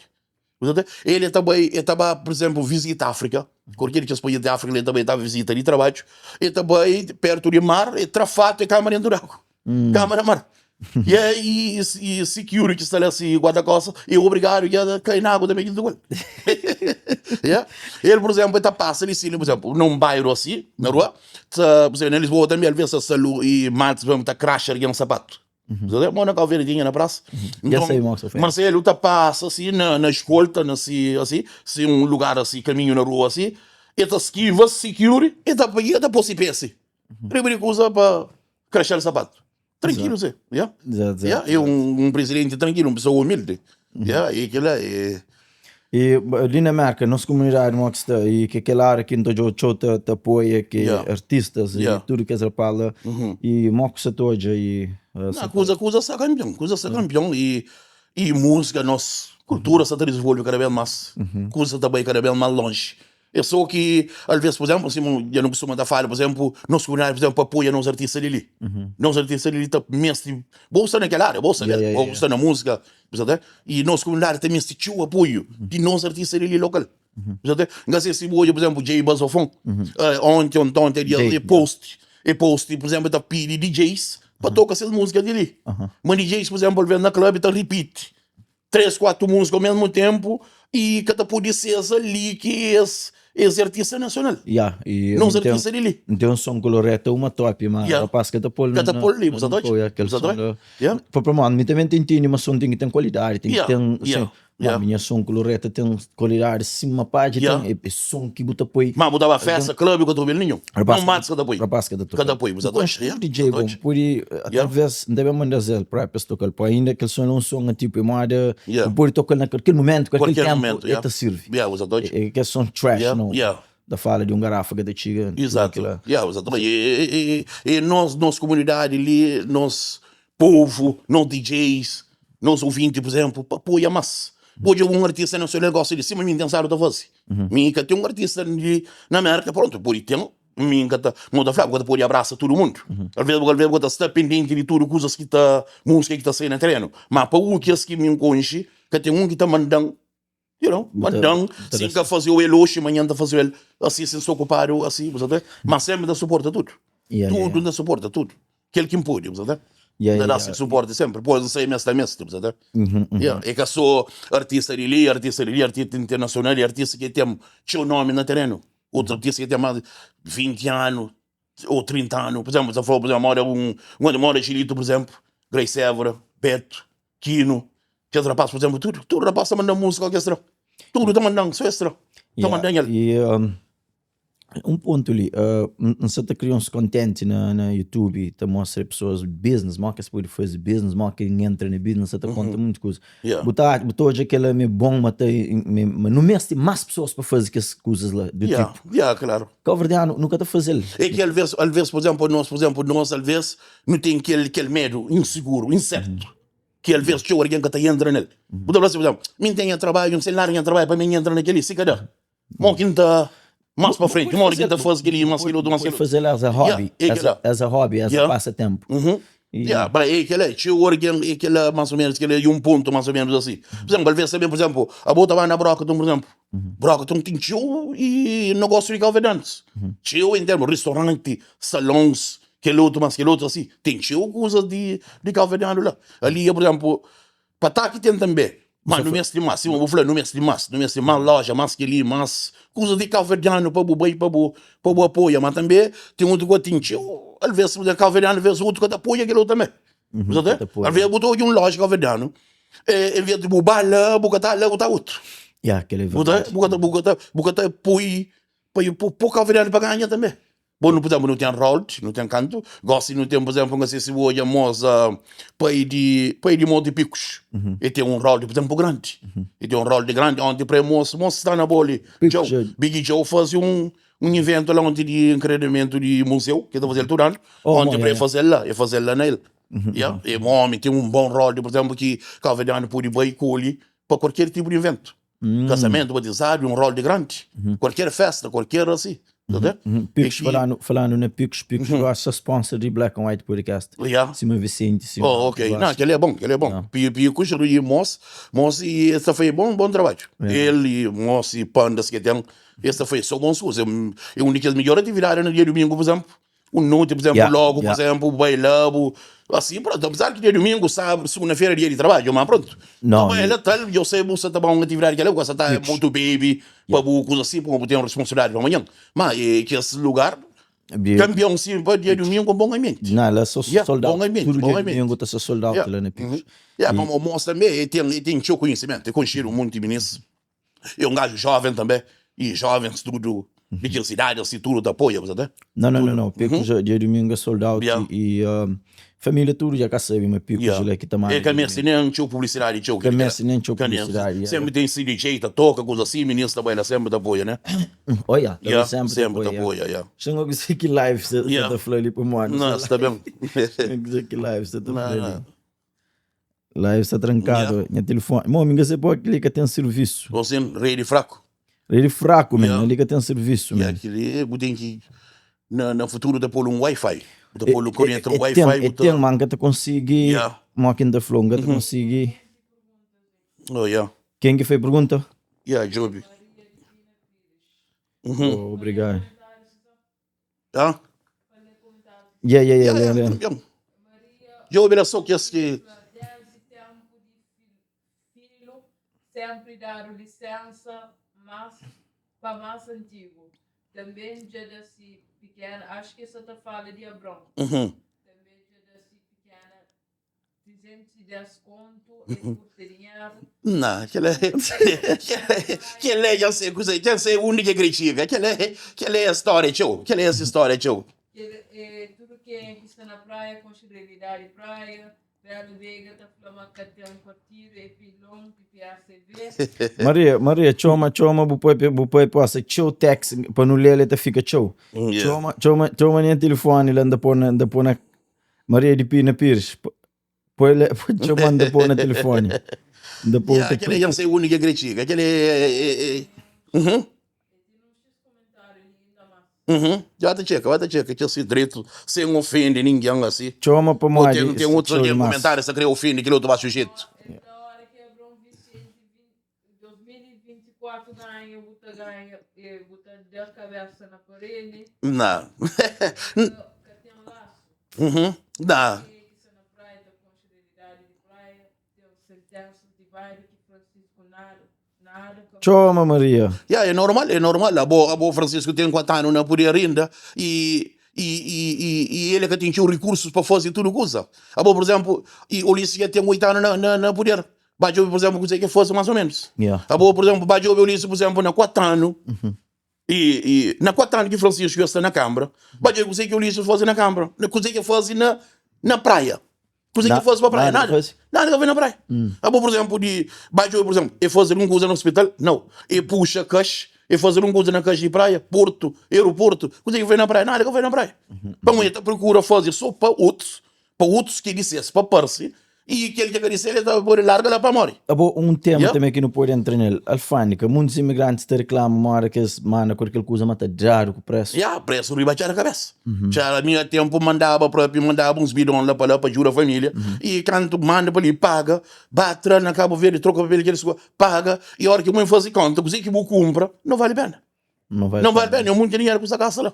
El ta bai, el ta ba, pur izénplu, vizita Áfrika, kualker di kes país di Áfrika, el ta bai, el ta vizita di trabadju, el ta bai pertu di mar, el tra fatu, el kama dentu di agu, kama na mar. E aí, e security ki sta la, si guarda-kosta, e obrigadu a kai na agu tanbe djuntu ku el. Yeah. El, pur izénplu, el ta pasa di si, pur izénplu, na un bairu asi, na rua, ta, pur izénplu, na Lisboa tanbe, alvês ta sta lu i matis, pur izénplu, ta kraxa algen sapatu. Mo na Cabo Verde tinha na praça. Já sei, Então, mo que Marcelo ta passa assim na, na escolta, na si, assim, se um lugar assim, caminho na rua assim, ele ta esquiva, secure, ele ta ele ta pôr se pé assim. Riba de coisa para crachar o sapato. Tranquilo, assim. Yeah. Exato, Yeah. É um, um presidente tranquilo, uma pessoa humilde. Yeah, e aquilo é. E li na Merka, nos komunidadi mo ki sta e ki kel área ki N ta odja txeu ta ta apoia ki Yeah. artistas e Yeah. tudu kes rapaz la e mo ki sa ta odja e Não, kuza, kuza sta kanpion, kuza sta kanpion e, e músika, nos kultura sta ta dizenvolve kada bes más, kuza ta bai kada bes más lonji. É só ki alvês, pur izénplu, sima dja nu kustuma ta fala, pur izénplu, nos komunidadi, pur izénplu, apoia nos artista di li. Nos artista di li ta meste, bo sta na kel ária, bo sta Yeah, yeah, bo yeah. sta na músika, bu sta ta, i nos komunidadi ta meste txeu apoiu di nos artista di li lokal. Bu sta ta, N ka se si bu odja, pur izénplu, Jay Bazofon, onti, ontonti, dia, Jay, e yeah. post, e post, pur izénplu, e ta pidi DJs pa toka ses músika di li. Ma DJs, pur izénplu, el ben na club e ta ripiti 3, 4 múzika ao mesmu ténpu i ka ta pode ser ali ki es es é artista nasional. Ya, e Nos N ten, artista di li. N ten un son ku Loreta uma top, ma Ya. rapaz ka ta pô-l Ka ta na, pô-l li, na, bu sa na ta odja? pô, ya, kel Bu sa ta son odja? la. Ya. Pa pamodi mi tanbe ta intende ma son ten ki ten kualidadi, ten ki Ya, ten, ya, sin, ma ya. mi nha son ku Loreta ten kualidadi sima padja Ya. ten, é, é son ki bu ta poi Ma bu ta ba algen, festa, club, ka ta obi-l ninhun. rapaz Un ka ta, matis ka ta poi. rapaz ka ta Ka toka-l. ta poi, bu N sa ta konxe odja? Ya, tudu bu DJ sa ta bon, odja? pode, Ya. talvez N ta ben manda-s el própi es toka-l, poi ainda kel son la é un son tipo é moda Ya. Bu pode toka-l na kalker momentu, kalker Kualker ténpu, momentu, el ya. ta sirvi. Ya, bu sa ta odja? É ka son trash, Ya, nau. ya. Ta fala di un garafa ka ta txiga, tudu Izatu, kila. ya, bu sa ta odja. E, e, e, e nos, nos komunidadi li, nos povu, nos DJs, nos ouvinti, pur izénplu, pa apoia más. Bu odja un artista nasional gosta di sima mi N pensadu ta faze. Mi ka ten un artista li na Mérka, prontu, pode ten, Mi N ka ta, mo ta fla, bu ka ta pode abrasa tudu mundu. Alvês bu alvês bu ka ta sta pendenti di tudu kuzas ki ta, múzika ki ta sai na trenu. Ma pa u kes ki mi N konxe, ka ten un ki ta manda-m, you know, Bu ta, manda-m, bu ta si da N ka faze-u el oxi, manhan N ta faze-u el asi, si N sta okupadu asi, bu sa ta, ma sénpri N ta suporta tudu. Yeah, yeah, Tudu yeah. N ta suporta, tudu. Kel ki N pode, bu sa ta? Yeah, N ta yeah, da yeah. si suporti senpri. Pos N sai mes ta meste, bu sa ta? Uhum, uhum. Yeah, é ka sô artista di li, artista di li, artista internasional e artista ki ten txeu nomi na terenu. Otu artista ki ten más di 20 anu ou 30 anu. Pur izénplu, ta fla, pur izénplu, moda un, moda Gilito, pur izénplu, Grace Évora, Beto, Kino, kes rapaz, pur izénplu, tudu, tudu rapaz ta manda-m múzika orkestral. Tudu ta manda-m, sô es tra, ta Yeah, manda-m el. e um pontu li, N sa ta kria uns kontenti na YouTube ta mostra pesoas business, modi ki es pode faze business, modi ki N entra na business, sa ta konta monti kuza. Bu ta bu ta odja kel-la ma é bon, ma ta ma nu meste más pesoas pa faze kes kuzas la do Yeah, tipo. yeah, klaru. Kabuverdianu nu ka ta faze-l. É ki alvês, alvês, pur izénplu, nos, pur izénplu, nos alvês nu ten kel kel medu inseguru, insertu, ki alvês txeu algen ka ta entra nel. Bu ta fla si, pur izénplu, mi N ten nha trabadju, N sen larga nha trabadju pa mi N entra na kel-li, si ka da. Mo ki N ta más pa frenti, modi ki N ta faze kel-li, más kel otu, más kel otu. Pode faze-l as a hobby, Yeah, é kel-la. as a hobby, as a Yeah. passatempo. Uhum. E- Yeah, ba, é kel-la, txeu algen, é kel-la más o ménus, kel-la é un pontu más o ménus asi. Pur izénplu, alvês tanbe, pur izénplu, abo ta ba na Brockton, pur izénplu, Brockton ten txeu i negósiu di kauverdianus, txeu en termu ristoranti, salons, kel otu más kel otu asi, ten txeu kuzas di di kauverdianu la. Ali, pur izénplu, Pataki ten tanbe, ma nu meste más, sima bu fla, nu meste más, nu meste más loja, más kel-li, más kuzas di kauverdianu pa bu bai, pa bu pa bu apoia, ma tanbe ten otu ku ten txeu, alves kauverdianu alves otu ka ta apoia kel otu tanbe, bu sa ta alves bu ta odja un loja kauverdianu, en ves di bu ba la, bu ka ta la, bu ta otu, bu ta bu ka ta bu ka ta bu ka ta poi pa poi kauverdianu pa ganha tanbe. Bo nu, pur izénplu, nu ten Rold, nu ten kantu. Gósi nu ten, pur izénplu, N ka se si bu odja mos pai di pai di Monti Pikus. E ten un Rold, pur izénplu, grandi. E ten un Rold grandi onti pra e mos, mos sta na bo li. Djau, Big Djau faze un un iventu la onti di enkredamentu di muzeu, ki e ta faze-l tudu anu. Onti pra e faze-l la, e faze-l la na el. Ya, e un omi ten un bon Rold, pur izénplu, ki kauverdianu pode bai koli pa kualker tipu di iventu. Kasamento, batizado, um rol de grande. Qualquer festa, qualquer assim. Tá vendo? Picos, E que- falando, falando na Picos, Picos gosta sponsor de Black and White Podcast. Yeah. Sima Vicente, sima Oh, ok. gosta. Não, aquele é bom, aquele é bom. Yeah. Pi, pi, cuxa e moço, moço, e esse foi bom, bom trabalho. Ele, moço e pandas que tem, esse foi só bons coisas. É uma das melhores atividades no dia domingo, por exemplo. Un noti, pur izénplu, lógu, pur izénplu, bu bai la, bu asi, prontu, apezar ki dia dumingu, sábadu, sugunda-fera é dia di trabadju, ma prontu, No, ta bai la tal, yo sai bu sa ta ba un atividadi kela, bu ka sa ta mutu bebe pa bu kuza si, pabia bu ten responsabilidadi pa manhan, ma e kes lugar kanpion si pa dia dumingu un bon anbienti. Na, la so sold out, Bon anbienti, tudu bon dia anbienti. dumingu ta sta sold out la na Picos. Ya, pamodi mos tanbe e ten, e ten txeu konhisimentu, e konxedu monti minis. E un gaju joven tanbe, e jovens tudu di kel sidadi asi tudu ta apoia, bu sa ta? Não, não, não, não. Picos yeah. dia domingo é sold out Yeah. e família tudo já cá sabe, mas Picos Yeah. lá que tá mais. E ka meste nen txeu publisidadi txeu. Ka meste nen txeu Ka meste. publisidadi, yeah. Sempre tem si DJ ta toka kuza asi, minis ta bai la sempre ta apoia, né? Oh, yeah, ta Yeah, sempre ta sempre ta apoia. apoia, yeah. Xa N kuzê ki live sa Yeah. ta fla li pamodi. Não, sta ben. N kuzê ki live sa ta Não, fla li. não. Live sta trankadu, nha telefoni. Mo, mi ka sai pô kili ka ten sirvisu. Você rede fraco. Rede fraku, man. Yeah. Ali ka ten sirvisu, Yeah, man. kili bu ten ki na, na futuru ta pô-l un wifi. Bu ta pô-l E, konekta e, un e ten, wifi, e bu ta ten, ma N ka ta konsigi. Yeah. Mo ki N ta fla-u, N ka ta konsigi. Oh, yeah. Ken ki foi pergunta? Yeah, djobe. Oh, obrigadu. Hã? Yeah, yeah, yeah, Yeah, yeah, yeah, yeah. campeão. Djobe la só kes ki. Sempre dadu lisensa mas pa mas antigu tanbe dja da si pikena acho ki sa ta fala di Abron tanbe dja da si pikena 310 kontu e kurta dinheru. Nah, kel kel é dja N sei kuzê, dja N sei undi ki é kre txiga, kel é kel é stória txeu, kel é es stória txeu. Kel é tudu kenha ki sta na praia konxe realidadi praia, Bela Veiga ta fla ma ka ten partidu é pilon ki PACV. Maria, Maria, txoma, txoma bu pai, bu pai posa txeu text pa nu lê-l, el ta fika txeu. Txoma, txoma, txoma nha tilifoni la, N ta pô na, N ta pô na Maria di Pina Pires, poi la, txoma-m ta pô na telefoni. N ta pô Ya, kel-li dja N sai undi ki el krê txiga. Kel-li é. Uhum. Uhum. Ba ta txeka, ba ta txeka kel si dretu, sen ofende ningen asi. Txoma Ô pamodi ten, ten otus txeu algen dimás. kumentáriu sa krê ofende kel otu baxu jetu. 2024 ganha bu ta ganha bu ta da kabesa na paredi. Não. Ka ten lasu. Uhum, da. Txoma Maria. Ya, é normal, é normal. Abo, abo Francisco ten 4 anu na puder inda i, i, i, i, i el ka ten txeu rikursus pa faze tudu kuza. Abo, por exemplu, i Ulisses dja ten 8 anu na, na, na puder. Ba djobe, por exemplu, kuzê ki el faze más o ménus. Yeah. Abo, por exemplu, ba djobe Ulisses, por exemplu, na 4 anu, i, i na 4 anu ki Francisco dja sta na Kâmara, ba djobe kuzê ki Ulisses faze na Kâmara, na kuzê ki el faze na, na praia. Kuzê ki Na, el faze pa praia? nada Nada. faze. Nada ka faze na praia. Abo, por exemplu, di, ba djobe, por exemplu, el faze algun kuza na ospital? Nau. El puxa kax, el faze algun kuza na kax di praia, portu, aeroportu, kuzê ki faze na praia? Nada ka faze na praia. Pamodi el ta prokura faze so pa otus, pa otus ki é di ses pa parse i kel ki ka di sel el ta pode larga la pa more. Abo un tema Yeah. tanbe ki nu pode entra nel, alfandika, muntus imigrantis ta riklama ma ora ki es manda ku kel kuza ma ta dradu ku presu. Ya, presu riba txada kabesa. Txada mi a tempu mandaba propi, mandaba uns bidon la pa la pa djuda familia i kantu manda pa li paga, ba tra na Kabu Verdi troka papel kel paga i ora ki bu ben faze konta kuze ki bu kunpra no vali pena. Não vale Não vale pena. pena, é um monte de dinheiro que você gasta lá.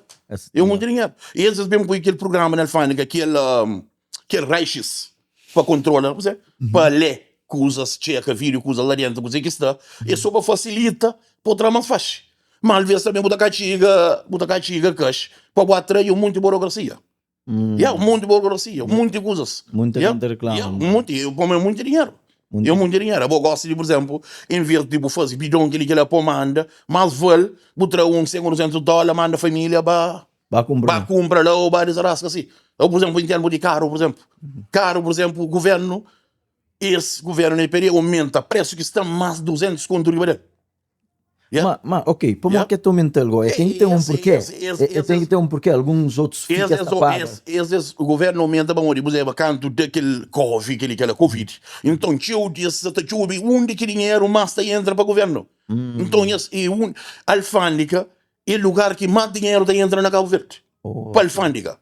É um monte de dinheiro. E eles bem põem aquele programa na alfândega, aquele, um, aquele raio-x para controlar, você, para ler coisas, checa vídeo, coisas lá dentro, coisa que está. É só para facilita, para outra mais fácil. Mas às vezes também botar castiga, botar castiga cash, para botar um monte de burocracia. Yeah, um monte de burocracia, um monte de coisas. Muita Yeah, gente reclama. yeah, um monte, eu ponho muito dinheiro. Muito. Eu muito dinheiro. Eu gosto de, por exemplo, em vez de tipo, fazer bidon que ele pô manda, mas vale, botar um 100 ou 200 dólares, manda a família ba, Ba comprar. ba compra lá ou ba desarrasca assim. Eu, por exemplo, em termos de carro, por exemplo. Carro, por exemplo, o governo, esse governo na IPD aumenta preço que está mais 200 conto riba dele. Yeah. Ma, ma, ok, pamodi Yeah. ki é ta aumenta-l go? É, ten ki ten un Esse, porquê. esse, esse, É, é, ten esse. ki ten un porquê. Alguns otus fika Esse, ta esse, paga. esse, esse, esse, o governo aumenta pamodi, por exemplo, kantu daquele Covid, aquele, aquela Covid. Então, txeu dias ta txubi, undi ki dinheiro mais ta entra pa governo. Então, esse, e un, alfândega é lugar ki mais dinheiro ta entra na Cabo Verde. Oh, Pa alfândega.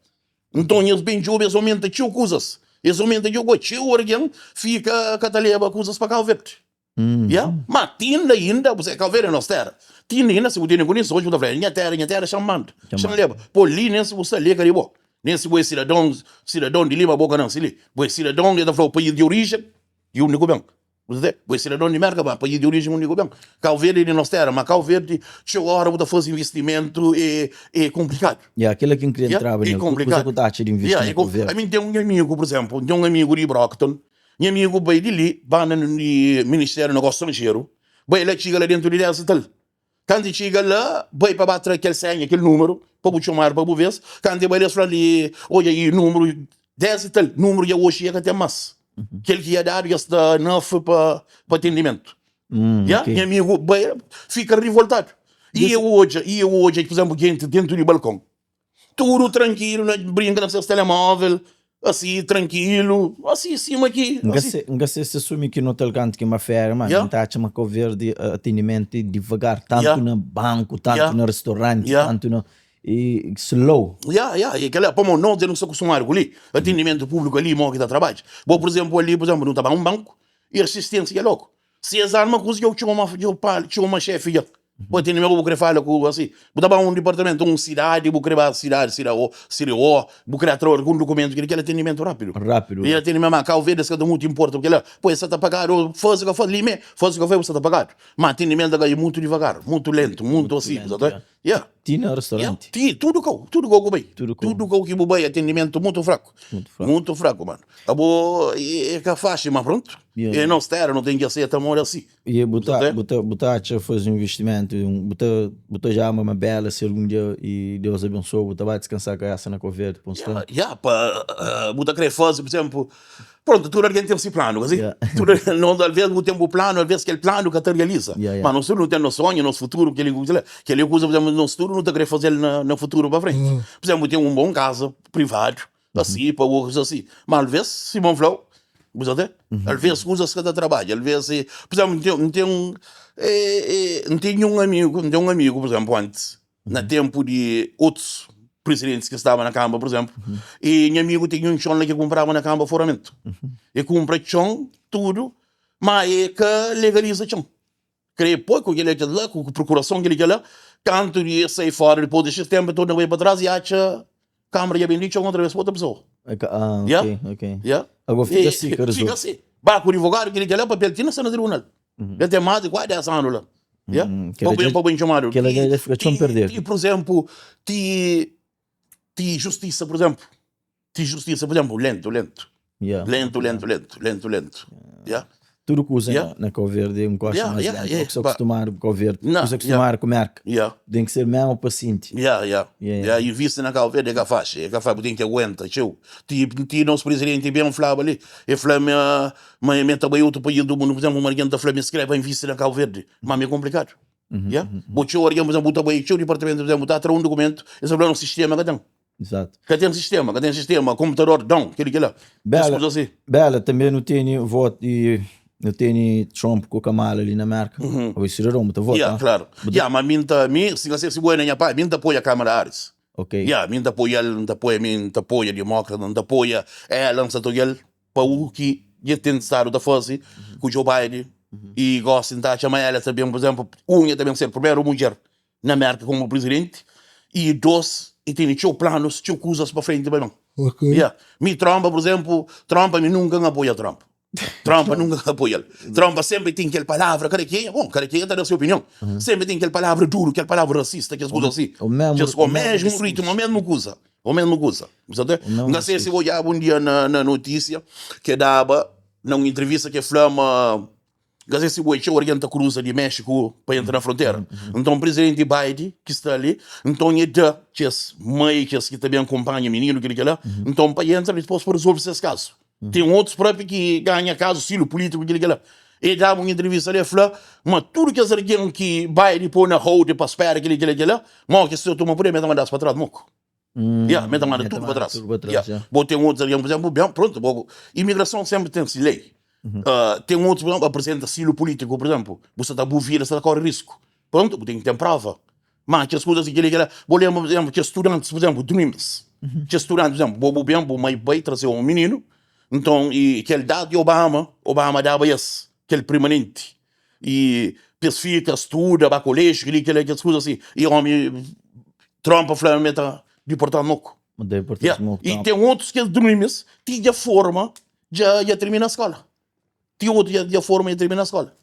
Então, eles bem txubi, eles aumenta txeu kuzas. Eles aumenta txeu kuzas. Txeu alguém fica ka ta leba kuzas pa Cabo Verde. Yeah? Ma tinda inda, bu Cabo Verde é nos terra. Tinda inda, si bu tene ku nisso, hoje bu ta fla, nha terra, nha terra, xa manda, xa leba. Pô, li nem se bu sta li é ka di bo. Nem se bu é cidadão, cidadão di li, ma bo ka nansi li. Bu é cidadão, e ta fla, país di origem, di undi ku ben. Bu ta bu é cidadão di Merka, ma país di origem undi ku ben. Cabo Verde é di nos terra, ma Cabo Verde, txeu ora bu ta fazi investimentu, é, é komplikadu. Yeah, kila ki N kria Yeah, entraba é nel. Kuza komplikadu. ku ta atxa di Yeah, investi é na Cabo kom... Verde? Ami ten un amigu, por exemplo, ten un amigu di Brockton, Nha amigu bai di li, ba na di Ministériu di Negósiu Stranjeru, bai la txiga la dentu di 10 i tal. Kantu i txiga la, bai pa ba tra kel senha, kel númeru, pa bu txomadu pa bu vês. Kantu i bai la, es fla-l, Odja, i númeru 10 i tal, númeru dja oxi dja ka ten más. Kel ki dja dadu dja sta naf pa atendimentu. Ya, nha amigu bai, fika rivoltadu. I e odja, i e odja, pur izénplu, jenti dentu di balkon. Tudu trankilu na brinka na ses telemóvel, asi trankilu, asi sima ki N ka asi. se, N ka se si asumi ki no ta alkantu ki ma féria, ma Yeah. N ta atxa ma Kau Verdi atendimentu é divagar, tantu Yeah. na banku, tantu Yeah. na restauranti, Yeah. tantu na e slow. Ya, ya, e kela, pamodi nos dja nu sta kustumadu ku li, atendimentu públiku ali mo ki ta trabadja. Bo, pur izénplu, ali, pur izénplu, nu ta ba un banku e asisténsia dja logu. Si es arma kuza dja txoma, dja pala, txoma xefi dja. Bu atende mi, bu kre fala ku asi. Bu ta ba un dipartamentu, un sidadi, bu kre ba sidadi, sida o, sida o, bu kre atra algun dukumentu, kila kel atendimentu rapidu. Rapidu. E atendimento, ma Kau Verdi es ka ta mutu inporta, purki la, po es sa ta pagadu, fazi ka fazi, li me, fazi ka fazi bu sa ta pagadu. Ma atendimentu ka e mutu divagar, mutu lentu, mutu asi, bu sa ta, ya. Ti na restauranti? Ya, ti, tudu kau, tudu kau ku bai. Tudu kau. Tudu kau ki bu bai, atendimentu mutu fraku. Mutu fraku. Mutu fraku, manu. Abo e ka faxi, ma prontu. Yeah. E nos tera, no ten ki aseta modi asi. E bu ta, bu ta, bu ta atxa faze un investimentu, bu ta, bu ta odja ma bela si algun dia e Deus abensoa bu ta ba diskansa kabesa na Kau Verdi pa un Ya, sta. ya, pa bu ta kre faze, pur izénplu, prontu, tudu algen ten si planu, ka si? Ya. Tudu algen, no, alvês bu ten bu planu, alvês kel planu ka ta realiza. Ya, ya. Ma nos tudu nu ten nos sonhu, nos futuru, kel-li ku kel-la. Kel-li é kuza, pur izénplu, nos tudu nu ta kre faze-l na, na futuru pa frenti. Pur izénplu, bu ten un bon kaza privadu, Asi pa otus asi. Ma alvês, sima N fla-u, bu sa te? Alvês kuzas ka ta trabadja, alvês e. Pur izénplu, N ten, N ten un, N ten un amigu, N ten un amigu, pur izénplu, antis, na ténpu di otus prizidentis ki staba na kanba, pur izénplu, e nha amigu tinha un txon la ki e kunpraba na kanba Foramentu. E kunpra txon, tudu, ma e ka legaliza txon. Kre poi ku kel kel la, ku prokurason kel kel la, kantu di e sai fora dipos di xis tenpu e torna bai pa tras e atxa kamara dja bindi txon otra bes pa otra pesoa. Ah, Ya. ok, ok. Ya. Agora fika si, ka Fika resolve. si. Ba ku advogadu kili kela papel ti na sta na tribunal. Ya ten mas di kuase 10 anu la. Ya. Kela Pa ben dja- pa ben txomadu. kela Ti dja dja fika txon ti perdedu. ti, por exemplu, ti ti justisa, por exemplu, ti justisa, por exemplu, lentu, lentu. Yeah. Lentu, lentu, lentu, lentu, lentu. Yeah. Tudu kuza Yeah. na, na Cabo Verde é um gosta Yeah, mais yeah, lento. yeah. Ou que só Ba- acostumado com Cabo Verde, Não, kusa acostumado com Merca. Yeah. Tem que ser mesmo paciente. Yeah, yeah. Yeah, Yeah, e viste na Cabo Verde é que faz, é que faz, tem que aguenta, tchau. Ti, ti nosso presidente bem falava ali, ele falou, minha, mãe, minha também outro país do mundo, por exemplo, uma alguém tá falando, me escreve em vista na Cabo Verde, mas é complicado. Yeah? Bo tchau, alguém, por exemplo, também, tchau, departamento, por exemplo, tá a um documento, eles falam, um sistema que tem. Exato. Que tem sistema, que tem sistema, computador, não, aquele que lá. Bela, Assim. Bela, também não tem voto e não tem Trump com Kamala ali na América. Uhum. O cidadão, muito voto. Yeah, claro. Yeah, mas mim tá, mim, se você se boa na minha pai, mim tá apoia a Kamala Harris. Ok. Yeah, mim tá apoia, ele, não apoia, mim tá apoia democrata, não apoia ela, não tá ele, para o que já tem estado da fazer com o Joe Biden e gosta de tá chamar ela também, por exemplo, unha também ser a primeira mulher na América como presidente e dois e tem teu planos, teu coisas para frente também. Ok. Yeah. Mi Trump, por exemplo, Trump mi nunca apoia Trump. Trump nunca apoia ele. Trump sempre tem aquela palavra, cara que é, bom, cara que é, tá da sua opinião. Sempre tem aquela palavra duro, aquela palavra racista, aquelas coisas assim. o mesmo- Just, o o mesmo mesmo discurso. ritmo, a mesma coisa. A mesma coisa. Sabe? mesmo Não sei se eu olhava um dia na, na notícia que dava, numa entrevista que flama, não sei se o tinha alguém da cruza de México para entrar na fronteira. Então o presidente Biden, que está ali, então ele dá, que as mães, que as que também acompanham menino, que ele lá, então para entrar depois para resolver esses casos. Tem outros próprios que ganham caso, estilo político, que ele lá. Ele dava uma entrevista ali e falou, mas tudo que as alguém que Biden põe na roda para esperar, que ele que lá, mas que se eu tomo por aí, me manda para trás, moco. Yeah, me manda mete tudo manda para trás. tudo para trás, Yeah. yeah. Bom, tem outros ali, por exemplo, bem, pronto, bom, imigração sempre tem-se lei. Ah, tem outros, por exemplo, apresenta asilo político, por exemplo, você está a vida, você está corre risco. Pronto, tem que ter prova. Mas que as coisas que ele quer, vou lembrar, por exemplo, que estudantes, por exemplo, dreams. Que estudantes, por exemplo, vou bem, vou mãe vai trazer um menino, então, e que ele dá de Obama, Obama dava esse, aquele permanente. E pessoas fica, estuda, vai ao colégio, aquele, aquele, aquelas coisas assim. E homem, Trump, falando, está deportado moco. Mas por Yeah. E tem outros que dreams, tinha forma, já, já termina a escola. Tem outro já, já forma e termina a escola.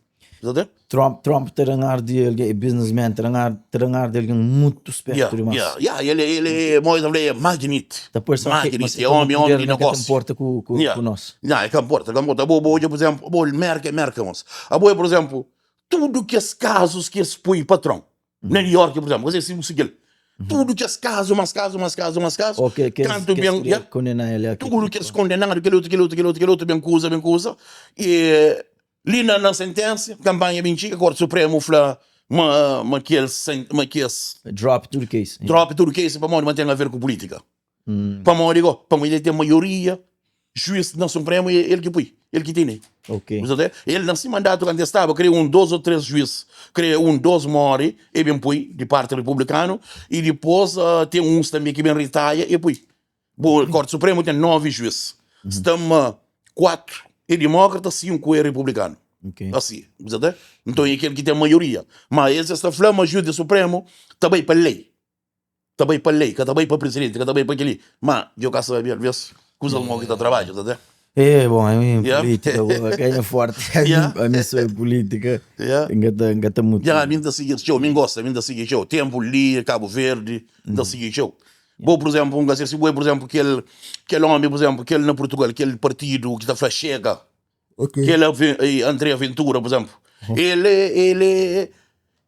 Entendeu? Trump, Trump terá ar de alguém, businessman, terá ar, terá ar de alguém muito esperto, Yeah, demais. yeah, yeah. Ele, ele, é, ele é magnite. Depois só que, mas Magnite, é homem, homem de não negócio. importa com, com, Yeah. com nós. Não, é que importa, que importa. Boa, boa, por exemplo, boa, Merkel, Merkel, moço. A boa, por exemplo, tudo que esses casos que esse põe patrão. Na New York, por exemplo, você se seguir. Tudo que esses casos, mais casos, mais casos, mais casos. Ou que, que, Tanto que bem, queria yeah. condenar ele aqui. tudo que eles condenaram, aquele outro, aquele outro, aquele outro, aquele outro, bem coisa, bem coisa. E ali na, na sentença, campanha bem chica, a Corte Supremo falou, ma, ma que eles, ma que eles Drop tudo que é isso. drop tudo que é isso para não tem a ver com política. Para mim, digo, para mim ele tem maioria, juiz na Supremo, é ele que põe, ele que tem. Ok. Você Ele nesse mandato quando estava, criou um dois ou três juízes, criou um dois morre, e bem põe, de parte republicano, e depois ah, tem uns também que bem retire e põe. Bom, a Corte Suprema tem nove juízes. Estamos ah, quatro é democrata, cinco é republicano. Ok. Assim, você Então é aquele que tem a maioria. Mas esse esta flama ajuda Supremo também para lei. Também para lei, que também para presidente, que também para aquele. Mas eu cá saber, às vezes, coisa de que está trabalho, tá É, bom, a minha Yeah. política, boa, ganha forte. A Yeah. minha- A minha sou é política. Yeah. Engata, engata muito. Já, a mim da seguir show, mim gosta, mim da seguir show. Tempo li, Cabo Verde, da seguir show. Vou, por exemplo, um gajo, se vou, por exemplo, aquele, aquele homem, por exemplo, aquele na Portugal, aquele partido que está a chega, Ok. aquele Ave- eh, André Ventura, por exemplo. Ele, ele,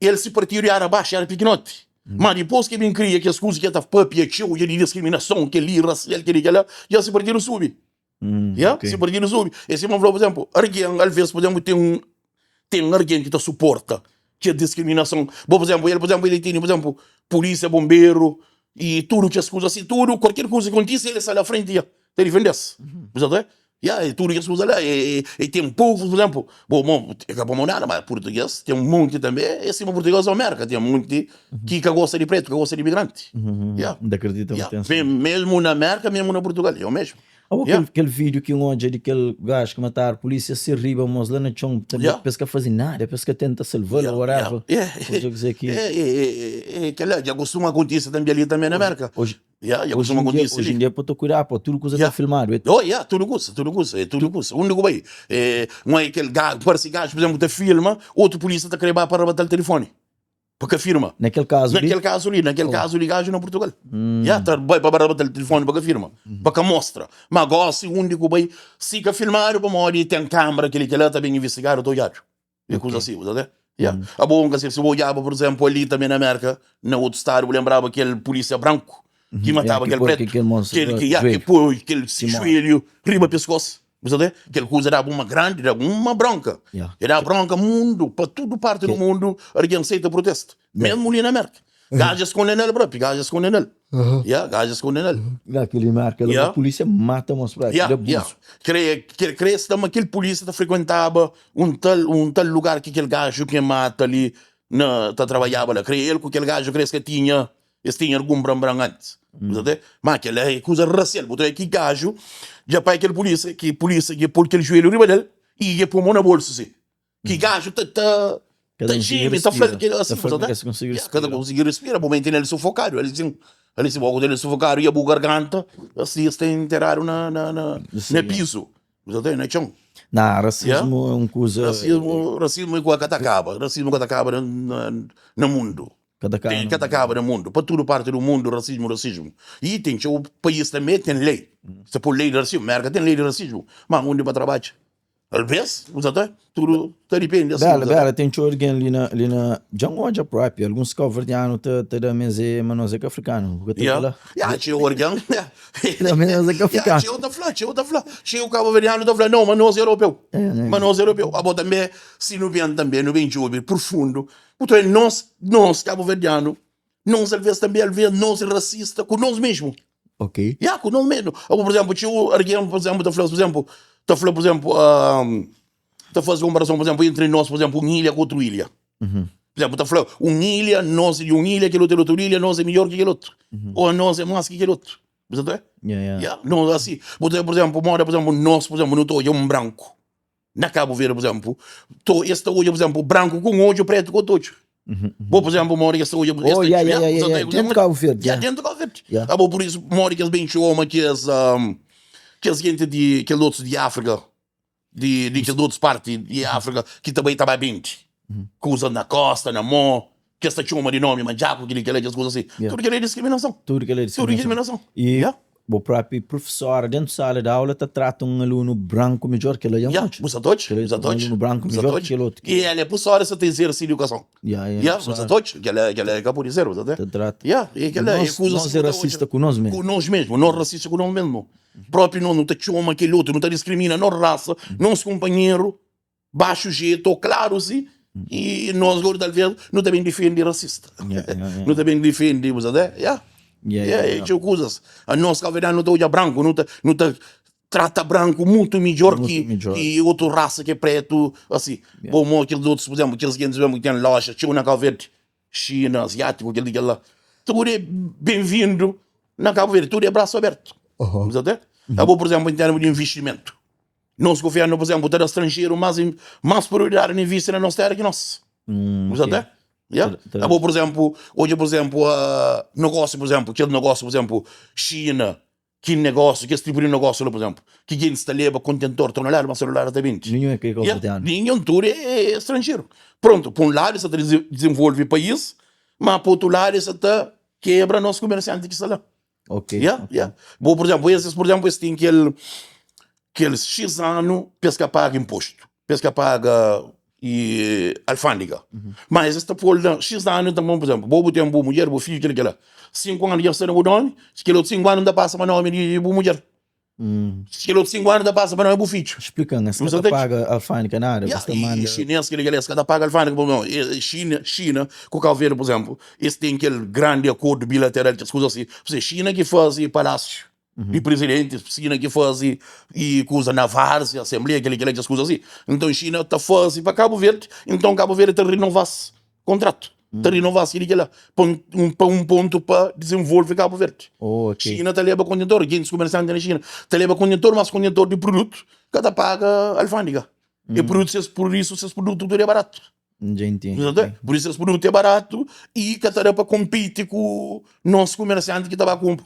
ele se partido era baixo, era pequenote. Mas depois que me cria que as coisas que está papia, show, de discriminação, que ele racial, que ele, que ela, já se partido sube. Hum, Yeah? ok. Se partido sube. Esse irmão falou, por exemplo, alguém, às vezes, por exemplo, tem um, tem alguém que te suporta, que é discriminação. Bom, por exemplo, ele, por exemplo, ele tem, por exemplo, polícia, bombeiro e tudo que as coisas assim, tudo, qualquer coisa que acontece, ele sai na frente e te defende-se. Uhum. Yeah, e tudo que as coisas lá, e, e, e tem povo, por exemplo, bom, bom, acabou não nada, mas português, tem um monte também, esse é português da América, tem um monte que, que gosta de preto, que gosta de imigrante. Uhum. Yeah. Ainda acredito Yeah. yeah. Bem, Mesmo na América, mesmo na Portugal, é o mesmo. Há aquele, Yeah. aquele vídeo que um onde de aquele gajo que mataram a polícia se riba, mas lá no chão, também Yeah. pensa que fazem nada, pensa que tenta salvar ou whatever. Yeah. Hoje eu dizer que É, é, é, é, é, que lá, já costuma acontecer também ali também na América. hoje. Ya, ya Oji kustuma em dia, kontise oji li. em dia pa ta kuidá pa tudu kuza ta Ya. filmadu. É Oh, ya, tudu kuza, tudu kuza, é tudu kuza. Undi ku bai? É, un é kel gajo, parse gajo, por exemplo, ta filma, otu polícia ta kre ba pa rabatal telefone. Pa ka firma. Na kel kazu Na li? kel kazu li, na kel Oh. kazu li gajo na Portugal. Hum. Ya, ta bai pa rabatal telefone pa ka firma, pa ka mostra. Ma gosi undi ku bai, si ka filmadu pamodi ten kâmara, keli kela ta ben investigadu, ta odjadu. E kuza asi, bu ta ntende? Ya. Abo un ka si bu odjaba, pur izénplu, ali tanbe na Mérka, na otu stadu, bu lenbraba kel pulísia branku ki mataba kel pretu, kel ki, ya, ki poi kel juelhu riba piskós, bu ta ntende? Kel kuza daba uma grandi, daba uma bronka. E daba bronka mundu, pa tudu parti di mundu, algen seita protesta, mesmu li na Mérka. Gajas kondena-l propi, gajas kondena-l. Ya, gajas kondena-l. Na kel marka la, Ya. polícia mata mos propi, Ya, da ya. abuso. Kre, kre, kre sta ma kel polícia ta frekuentaba un tal, un tal lugar ki kel gaju ki mata li na, ta trabadjaba la. Kre el ku kel gaju kre es ka tinha, es tinha algun bran-bran antis. Bu ta ntende? Ma kel-la é kuza rasial. Bu ta oja ki gaju dja pai kel polícia, ki polícia dja pô-l kel juelhu riba del i dja pô mon na bolsu si. Ki gaju ta ta Ka ta ta konsigi jimi, ta fla respira. kel Ta asi, fla bu ma ta ka ta konsigi Ya, ka ta respira. konsigi respira, bu menti nel sufokadu, el sin, el si boka tene sufokadu ya bu garganta, asi es ta enteradu na na na na Sim. pisu, bu ta ntende, na txon. Na, Ya, rasismu é un kuza rasismu, rasismu é kua ka ta kaba, rasismu ka ta kaba na na na mundu. ka ta kaba Ten na ka ta mundu. kaba na mundu, pa tudu parti du mundu rasismu, rasismu. I ten txeu país tanbe ten lei, sa poi lei di rasismu, Merka ten lei di rasismu, ma undi pa trabadja? Alvês, bu sa ta, tudu ta dipende asin, Bela, bu sa ta. bela, ten txeu algen li na, li na, dja N odja propi, alguns kauverdianu ta, ta da mes é, ma nos é ka afrikanu, bu ka ta Ya, obi la? ya, txeu algen, ya, Da mes nos é ka ya, afrikanu. txeu ta fla, txeu ta fla, txeu kauverdianu ta fla, nau, ma nos é europeu, É, né? ma nos é europeu. Abo tanbe, si nu ben tanbe, nu ben djobe prufundu, bu ta obi nos, nos kabuverdianu, Nos alvês tanbê, alvês nos é rasista ku nos mesmu. Ok. Ya, ku nos mesmu. Abo, pur izénplu, txeu algen, pur izénplu, ta fla, pur izénplu, ta fla, pur izénplu, ta faze konparason, pur izénplu, entri nos, pur izénplu, un ilha ku otu ilha. Pur izénplu, ta fla, un ilha, nos é di un ilha, kel otu é di otu ilha, nos é midjór ki kel otu. Ô nos é más ki kel otu. Bu sa ta wê? Ya, ya. Ya, nos asi. Bu ta wê, pur izénplu, moda, pur izénplu, nos, pur izénplu, nu ta odja un branku. Na Kabu Verdi, pur izénplu, to es ta odja, pur izénplu, branku ku un odju, pretu ku otu odju. Bo, pur izénplu, modi ki es ta odja, es Oh, ta ya, ya, ya, ya, ya, ya, dentu Kabu Verdi, ya, ya. dentu Kabu Verdi. Ya. Abo, pur isu, modi ki es ben txoma kes, kes jenti di kel otus di Afrika, di, di kes otus parti di Afrika ki ta bai ta ba bindi kuza na kosta, na mô, kes ta txoma di nomi mandjaku, kili, kila, kes kuza si. Ya. Tudu kila é diskriminason. Tudu kila é Tudu diskriminason. diskriminason. I Ya. Bo propi prufesora dentu sala di aula ta trata un alunu branku midjor ki el odja Ya, mutu. bu sa ta odja, Kel bu sa ta un odja, alunu branku bu sa ta midjor ki odja. kel otu I ki. el é prufesora sa ta izerse idukason. Ya, ya, Ya, bu sa prufesora ta odja, kel-la, kel-la ka pode ser, bu sa ta. ta trata. Ya, e kel-la é Nos, kuza nos si é bu ta odja. rasista ku nos Ku mesmu. nos mesmu, nos rasista ku nos mesmu. Propi nos nu ta txoma kel otu, nu ta diskrimina nos rasa, nos kunpanheru. Baxu jetu ô klaru si i nos gosi talvez nu ta ben difende rasista nu ta ben difende bu sabe ya ya e txeu kuzas anos kabuverdianu nu ta odja branku nu ta nu ta trata branku mutu midjor ki ki otu rasa ki é pretu asi bo mo kel otus pur izemplu kes gentis mesmu ki ten loja txeu na Kabu Verdi Xina aziatiku kel li kel la tudu é benvindu na Kabu Verdi tudu é brasu abertu bu sabe abo pur izemplu en termu di investimentu Nos governu, pur izénplu, ta da stranjeru más más prioridadi na invisti na nos téra ki nos. Bu sa ta? Ya. Abo, pur izénplu, odja pur izénplu negósiu, pur izénplu, kel negósiu, pur izénplu, Xina, ki negósiu, kes tipu di negósiu la, pur izénplu, ki gentis ta leba kontentor, tonelada mas tonelada ta bindi. Ninhun é ka é kabuverdianu. Ninhun, tudu é stranjeru. Prontu, pa un ladu es sa ta dizenvolve país, má pa otu ladu es sa ta kebra nos komersianti ki sta la. Ok. Yeah, ok. yeah. Bo, por exemplo, esses, por exemplo, eles têm aquele, aqueles X ano para eles que pagam imposto, para eles que paga e alfândega. Mas eles pôr lá, X ano também, por exemplo, bo tem boa mulher, bo filho, aquele que lá. 5 anos já está no nome, aquele outro 5 anos ainda passa para nome de boa mulher. Aquele outro 5 anos ainda passa para nome do filho. Explicando, esse Mas ka eu ta tenho- paga alfândega nada, Yeah, você e manda. chinês, aquele que eles cada paga alfândega, bom, não, e China, China, com o Cabo Verde, por exemplo, eles têm aquele grande acordo bilateral, aquelas coisas assim. Por exemplo, China que faz palácio de presidente, China que faz e coisa na várzea, assembleia, aquele, aquele, aquelas coisas assim. Então China está fazendo para Cabo Verde, então Cabo Verde está renovar contrato, está renovar aquele, aquele, para um, para um ponto para desenvolver Cabo Verde. Oh, ok. China ta leba kontentor, gentis komersianti na China ta leba kontentor, mas kontentor di produtu ka ta paga alfândega. E produtu ses, pur isu ses produtu tudu é baratu. Dja intende. Nta ntende? Pur isu ses produtu é baratu i ka ta da pa kompiti ku nos komersianti ki ta ba kunpra.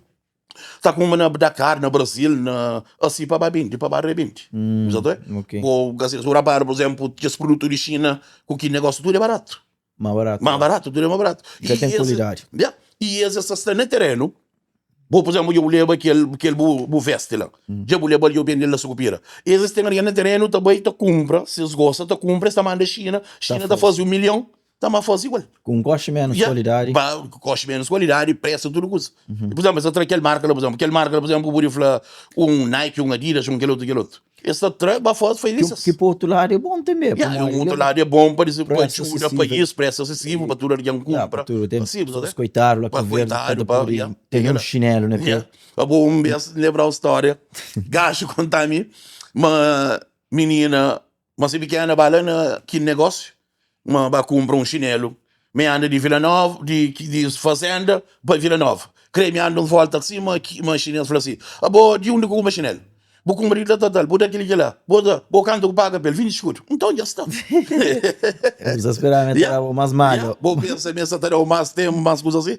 Ta kunpra na Dakar, na Brasil, na asi pa ba bindi, pa ba rebindi. Bu sa ta Ok. Bo kasi su rapara, por exemplo, kes produtu di Xina ku ki negósiu tudu é baratu. Más baratu. Más baratu, tudu é más baratu. Ka ten es, kualidadi. yeah, i es sa sta na terenu. Bo, por exemplo, dja bu leba kel, kel bu, bu vesti la. Dja bu leba-l, dja bu bende-l na Sukupira. Es es ten algen na terenu ta bai ta kunpra, si es gosta ta kunpra, es ta manda Xina, Xina ta faze un milhon. Ta ma faze igual. Ku un koxi ménus Yeah. kualidadi. Ba, koxi ménus kualidadi, presu, tudu kuza. Por exemplo, es ta tra kel marka la, por exemplo, kel marka la, por exemplo, bu pode fla un Nike, un Adidas, un kel otu, kel otu. Es ta tra, ba faze, faz Ki, lisas. ki pa otu ladu é bon tanbe. Yeah, pamodi un otu el- ladu é bon pa dise, pa Presu ajuda asesível. país, presu asesível pa tudu algen Yeah, kunpra. pa tudu. Ten Asi, bu pessoas sabe? koitadu la Pa ku verde, ka koitadu, ta pa, pode yeah. ten Yeah. un xinelu na pé. Yeah. Abo un bes lembra un stória, gaxu konta-mi ma minina Ma si pikena ba la na ki negósiu, ma ba kunpra un xinelu. Mi anda di Vila Nova, di di fazenda pa Vila Nova. Kre mi anda un volta asi, ma ki ma xines fla si, Abo di undi ku kunpra xinelu? Bu kunpra di tal tal tal, bu da kili kila, bu da, bo kantu ku paga pa el? 20 skudu. Nton dja sta. Bu sta spera ma el ta daba más malha. Bo pensa ma el sta ta dau más tempu, más kuza asi?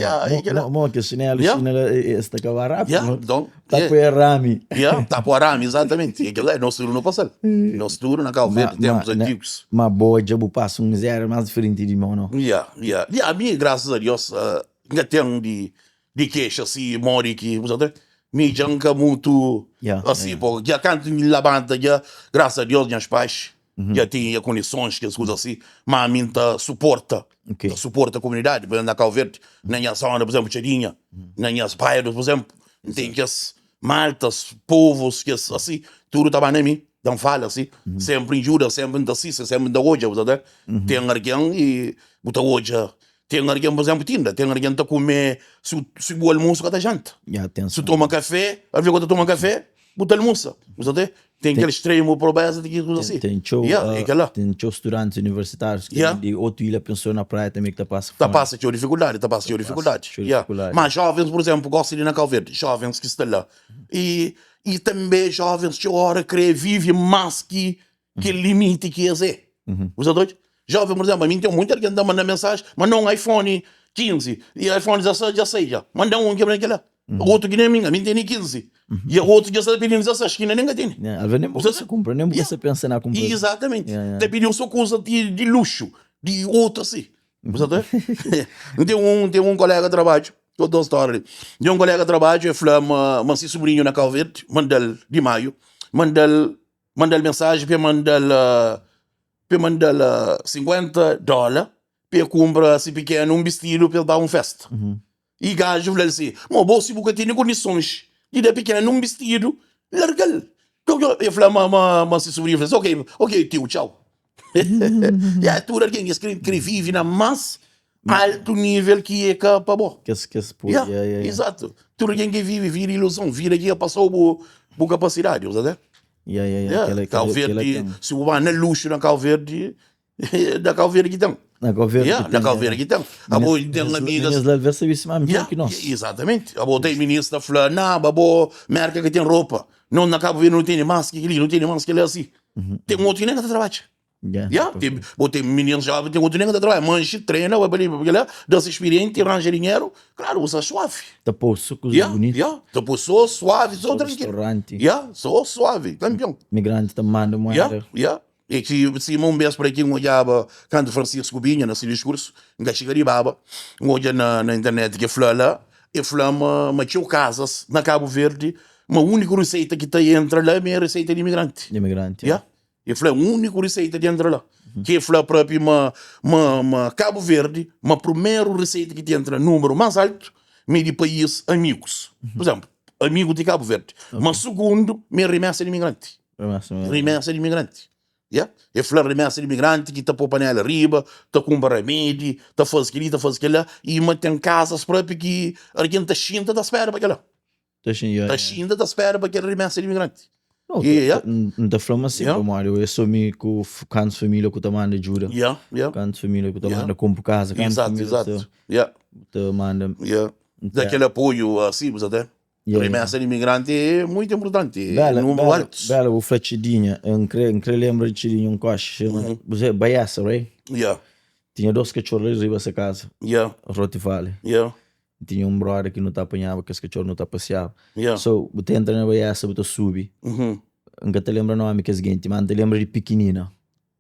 Ya, i kila. Mo kes xinelu Ya. xina la, es ta kaba rápidu. Ya, nton. Ta poi arame. Ya, ta poi arame, exatamente. E kel-la é nos tudu nu pasa-l. Nos tudu na Cabo Verde, tempos antigos. Ma bo dja bu pasa un miséria más diferenti di meu, no? Ya, ya. Ya, ami, grasas a Dios, N ka ten di di kexa si modi ki, bu sa ta, mi dja N ka mutu asi, po, dja kantu N labanta dja, grasas a Dios, nhas pais dja tinha kondisons, kes kuza asi, ma ami N ta suporta, N ta suporta komunidadi, por exemplo, na Cabo Verde, na nha zona, por exemplo, Txadinha, na nhas bairros, por exemplo, N ten kes maltas, povus, kes asi, tudu ta ba na mi, ta N fala asi, senpri N djuda, senpri N ta sista, senpri N ta odja, bu ta da, ten argen i bu ta odja, ten argen, por exemplo, tinda, ten argen ta kume, si bu almusu ka ta janta, si toma kafe, alves ku ta toma kafe, bu ta almusa, bu ta da. Ten kel extremu pobreza, ten kel kuza asi. Ten txeu, Yeah, é kel-la. ten txeu studantis universitárius ki Yeah. ben di otu ilha pensou na praia tanbe ki ta pasa Ta fome. pasa txeu difikuldadi, ta pasa txeu difikuldadi. txeu Yeah. difikuldadi. Ma jovens, pur izénplu, gosta di na Kau Verdi, jovens ki sta la. I, i tanbe jovens txeu óra krê vive más ki kel limiti ki es é. Bu sa ta odja? Jovem, por exemplo, ami ten muita algen ta manda mensagem, manda um iPhone 15 e iPhone 16 dja sai dja, manda um ki kel la, otu ki nem mi, ami tene 15 e otu dja sta ta pidi 16 ki inda nem ka tene. Yeah, alvês nem bu ka sa kumpra, nem bu ka sa pensa na kumpra. Exatamente, Yeah, yeah. ta pidi un so kuza di, di luxu, di otu asi. Bu sa ta? N ten un, ten un kolega trabadju, konta un storia li. Ten un kolega trabadju, el fla ma, ma si subrinhu na Kau Verdi manda-l di Maio, manda-l Manda-l mensaji pa e manda-l pa e manda-l 50 dóla pa e kunpra si pikenu un bistidu pa el ba un festa. I gaju fla-l si, Mo bo si bu ka tene kondisons di da pikenu un bistidu, larga-l. E fla ma ma si subrinhu fla si, Ok, ok tiu, txau. Ya, tudu algen es kre vive na más altu nível ki é ka pa bo. Kes kes pode, Yeah, yeah, yeah, yeah. Exato. Tudu algen ki vive vida ilusão, vida ki ka pasau bu bu kapasidadi, bu sa ta? Yeah, yeah, yeah. Yeah. Kela, Kau kela, kela Verdi, ten. si bu ba na luxu na Kau Verdi, na Kau Verdi ki ten. Na Kau Verdi Yeah, ki na ten, Kau yeah. Verdi ki ten. Abo ten amigas. Minhas lá deve saber se mais melhor Yeah, que nós. exatamente. Abo tem ministro ta fla, nah, abo Merka ka ten roupa. Não na Cabo Verde não tem mais que aquele, não tem mais que ele assim. Tem um outro que nem ka ta trabadja. Yeah. Yeah, tem, bo tem menino jovem, tem outro nem que tá trabalhando, manche, treina, vai para ali, porque lá, dá-se experiente, arranja dinheiro, claro, usa suave. Ta pô sucos Yeah, bonito. yeah, tá pô só suave, só Só tranquilo. restaurante. Yeah, só suave, campeão. Migrante ta manda moeda. Yeah, yeah. E que se um vez por aqui um olhava quando Francisco vinha nesse discurso, nga chega de baba, um olha na, na internet que fala lá, e fala ma, ma tinha casas na Cabo Verde, uma única receita que tá entra lá é a receita de imigrante. Imigrante. Yeah. E fla, úniku riseita di entra la. Ki e fla propi ma, ma, ma Kabu Verdi, ma primeru riseita ki ti entra númeru más altu, ma é di país amigus. Pur izénplu, amigu di Kabu Verdi. Ma sugundu, ma é rimesa di imigranti. Rimesa di imigranti. Yeah. E fla rimesa di imigranti ki ta pô panela riba, ta kunpra ramedi, ta faze kel-li, ta faze kel-la, i ma ten kazas propi ki algen ta xinta ta spera pa kel-la. Ta xinta, Ta xinta ta spera pa kel rimesa di imigranti. No, Yeah, yeah. N ta fla-m asi, Yeah. pamodi é so mi ku kantus família ku ta manda djuda, Yeah, yeah. kantus família ku ta Yeah. manda konpu kaza, kantus Exato, família exato. ta, Yeah, ta manda yeah. Da Yeah. kel apoio asi, bu sa ta? Yeah, Rimesa di imigranti é muitu importanti, é Bela, númeru Bela, altu. Bela, bu fla Txidinha, N kre, N kre lenbra di Txidinha un koxa, xema, Uhum. bu se, Baiasa, right? Yeah, Tinha dos katxor la riba se kaza, yeah, Rotivali. yeah. N tinha un brother ki nu ta apanhaba kes katxor nu ta pasiaba. Yeah. So, bu ta entra na Baiesa bu ta subi. Uhum. N ka ta lenbra nomi kes genti, ma N ta lenbra di Pikinina.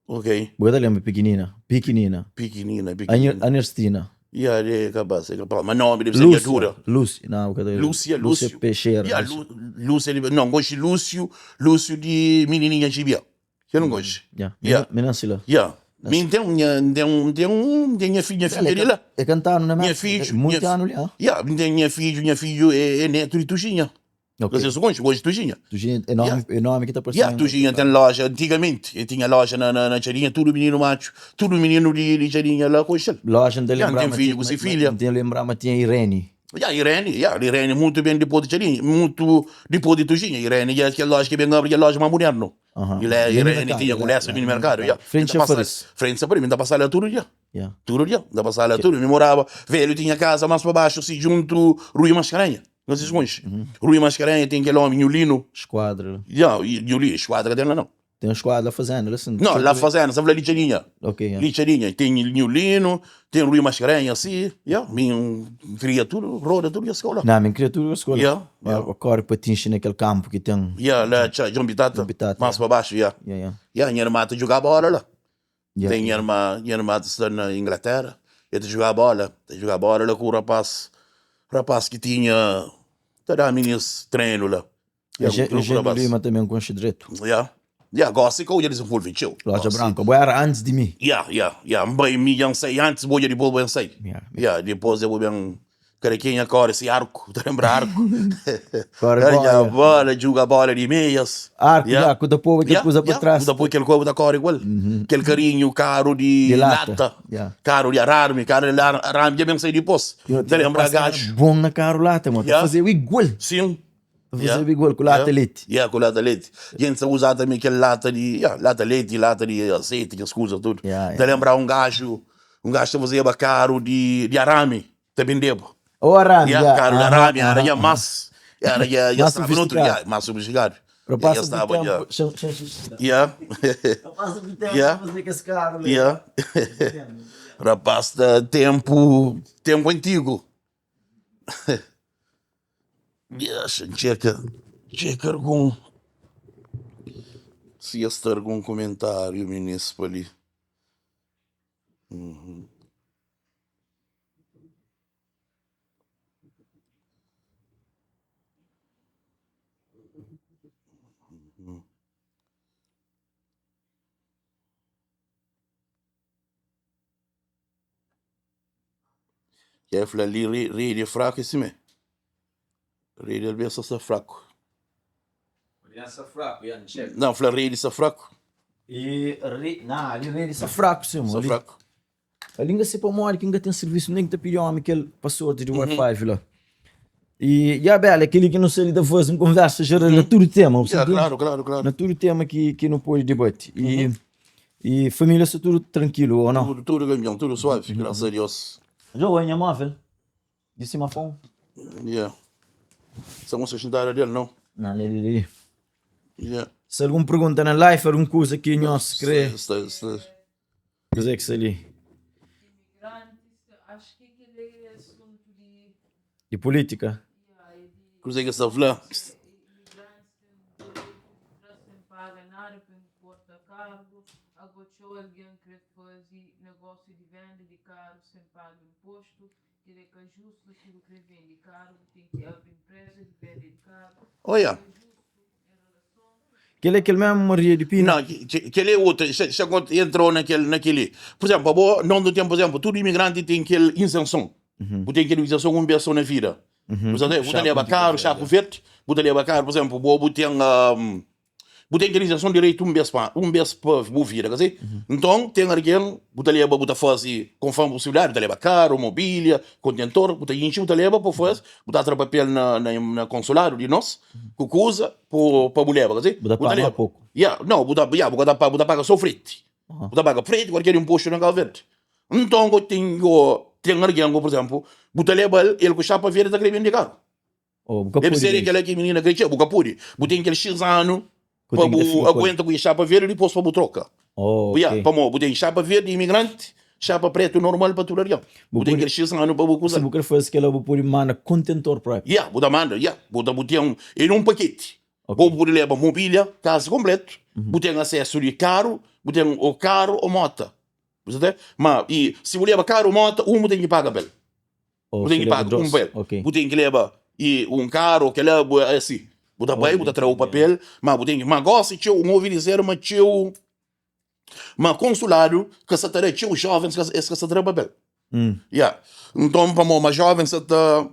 Ok. Bu ka ta lenbra Pikinina? Pikinina. Pikinina, pikinina. Anerstina. Yeah, é capaz, é capaz. Ma nomi debe ser dja dura. Lúcia, não, bu ka ta Lúcia, Lúcia Lúcio. Peixeira. Yeah, Lu, Lúcia, não, gosto de Lúcio, Lúcio di menininha Gibia. Eu não gosto. Yeah. Yeah. Mi nasci lá. Yeah. Mi tem nha, tem um, tem um, tem nha filha, nha filha de lá. É cantando na Nha mesa. filho, Muito nha, ano ali, ah. yeah, tem nha filho, nha filho é, é neto de Tuxinha. Ok. Vocês gostam, gosto de Tuxinha. Tuxinha é nome, Yeah. é nome que tá Yeah, aparecendo. Tuxinha tem loja, antigamente, ele tinha loja na, na, na Tcharinha, tudo menino macho, tudo menino de, de Tcharinha lá com ele. Loja não te Yeah, lembrar, tem mas filho tinha, com sua mas, filha. não te lembrar, mas tinha Irene. Yeah, Irene, yeah, Irene muito bem depois de Tcharinha, muito depois de Tuxinha. Irene, yeah, aquela loja que vem abrir, a loja mais moderna. Aham. E lá, Mini Irene mercado, tinha lá, conversa lá, mini mini mercado, mercado. yeah. Frente Ainda a passa- Faris. Frente a Faris, ainda passar lá tudo dia. Yeah. Tudo dia, ainda passar lá tudo. Me morava, velho tinha casa mais para baixo, assim, junto Rui Mascarenha. Não sei se conhece. Uhum. Rui Mascarenha tem aquele homem, Nholino. Esquadra. Yeah, e Nholino, esquadra dela não. Tem uma esquadra lá fazenda, lá assim. Não, lá fazenda, sabe lá Licharinha. Ok, yeah. Licharinha, tem Nholino, tem Rui Mascarenha, assim. Yeah, minha cria tudo, roda tudo e a escola. Não, minha criatura escola. Yeah, yeah. Eu corre para tinche naquele campo que tem. Yeah, lá, tcha, João Bitata, João Bitata, mais yeah. para baixo, yeah. Yeah, yeah. Yeah, minha irmã te jogava bola lá. Yeah. Tem minha irmã, minha irmã está na Inglaterra, ele te jogava bola, te jogava bola lá com o rapaz, rapaz que tinha, tá dando meninos treino lá. Yeah, Eugê- com o Eugênio rapaz. Lima também com direito. Yeah. Yeah, gosto que eu desenvolvi, tio. Loja Gosto. Branca. Boa era antes de mim. Yeah, yeah, yeah. Bem, me sei antes, vou depois vou sei. Yeah. Yeah, depois eu vou bem, carequinha corre esse arco, te lembra arco? Corre Cara, bola. bola, joga bola de meias. Arco, Yeah. já, com o povo que Yeah, coisa para yeah. trás. Depois aquele corpo da cor igual. Aquele carinho, carro de, De lata. lata. Yeah. Carro de arame, carro de arame, já bem sei depois. Te lembra gajo? Bom na carro lata, mano. Yeah. Fazer igual. Sim. Fazer Yeah. igual com lata Yeah. leite. Yeah, com lata leite. E a gente usa também aquele lata de, yeah, lata leite, lata de azeite, aquelas coisas tudo. Yeah, Te yeah. lembra um gajo, um gajo que fazia carro de, de arame, também devo. O arame, Yeah, yeah. carro de Aham, arame, era aham, já aham. mais, era já, já Mais estava no outro, sofisticado. yeah, mais sofisticado. Rapaz, Já do estava, tempo. yeah. Chama- chama- Yeah. Rapaz do tempo Yeah. fazer com esse carro. né? Yeah. Rapaz, da tempo, tempo antigo. Yes, checa, checa algum. Se está algum comentário, ministro, ali. Uhum. E aí falei ali, re- rede é fraco esse mesmo. Rede às vezes está fraco. Criança fraco, yeah, checa. Não, falei rede está fraco. E re... Não, ali rede está fraco, sim, Está ali. fraco. Ali ainda se para uma hora que ainda tem serviço, nem que te pediu homem aquele password Uhum. de Wi-Fi lá. E, e a Bela, aquele que não sei lhe da voz, uma conversa geral, na tudo tema, Yeah, claro, claro, claro. Na tudo tema que, que não pode debate. E, e família está tudo tranquilo, ou não? Tudo, tudo campeão, tudo suave, graças a Deus. Jogo em móvel. De cima fome. Yeah. Só uma sentada dele, não? Não, ali, ali, ali. Yeah. Se algum pergunta na live, alguma coisa que nós crê, Está, está. coisa que se ali. Imigrantes, acho que aquele é assunto de. De política. Yeah, é de Cruzei que essa flã. imigrantes têm direito de tra sem paga nada para importar cargo. Agora, se alguém quer fazer negócio de venda de carro sem pagar imposto, que é que é justo se você quer vender carro, tem que abrir empresa de venda de carro. Olha. Aquele é aquele mesmo Maria de Pina. Não, que, que, que ele é outro, já, já quando entrou naquele, naquele. Por exemplo, abo, não do tempo, por exemplo, todo imigrante tem aquele isenção. Uhum. Tem aquele isenção um vez só na vida. Uhum. Por exemplo, você leva carro, chaco verde, você leva carro, por exemplo, bo tem um, você tem aquele isenção direito um vez para um vez para boa vida, quer dizer? Então, tem alguém, você leva, você faz conforme possibilidade, você leva carro, mobília, contentor, você enche, você leva para fazer, você traz papel na, na, na consulado de nós, que usa para mulher, quer dizer? Você paga leva. pouco. Yeah, não, buta, yeah, buta, buta paga só frete. Buta paga frete, qualquer imposto na Cabo Verde. Então, eu tenho, tem alguém, por exemplo, buta leva ele com chapa verde tá querendo vender carro. Oh, buka Deve pode ser mesmo. aquela que menina que tinha, buca puri. Buta tem aquele X ano, Que para tem que bu ficar com aguenta com chapa verde e depois para bu troca. Oh, ok. Yeah, para mo, buta tem chapa verde imigrante, Xapa pretu normal pa tudu algen. Bu ten kel X anu pa bu Si kuza. bu kre faze kela bu pode manda kontentor propi. Ya, bu ta manda, ya. Bu ta bu ten e nun paketi. Bo bu pode leba mobilia, kaza konpletu. Bu ten asesu di karu, bu ten o karu o mota. Bu sa ta? Ma i si bu leba karu o mota, un bu ten ki paga pa el. Oh, Bu ten si ki leba paga un dos, pa el. ok. Bu ten ki leba i un karu o kela, bu asi. Bu ta bai, bu ta tra u papel, ma bu ten ki. Ma gosi txeu, N ovi dizer ma txeu Ma konsuladu ka sa ta da txeu jovens ka es ka sa ta da papel. Ya. Nton pamo ma jovens sa ta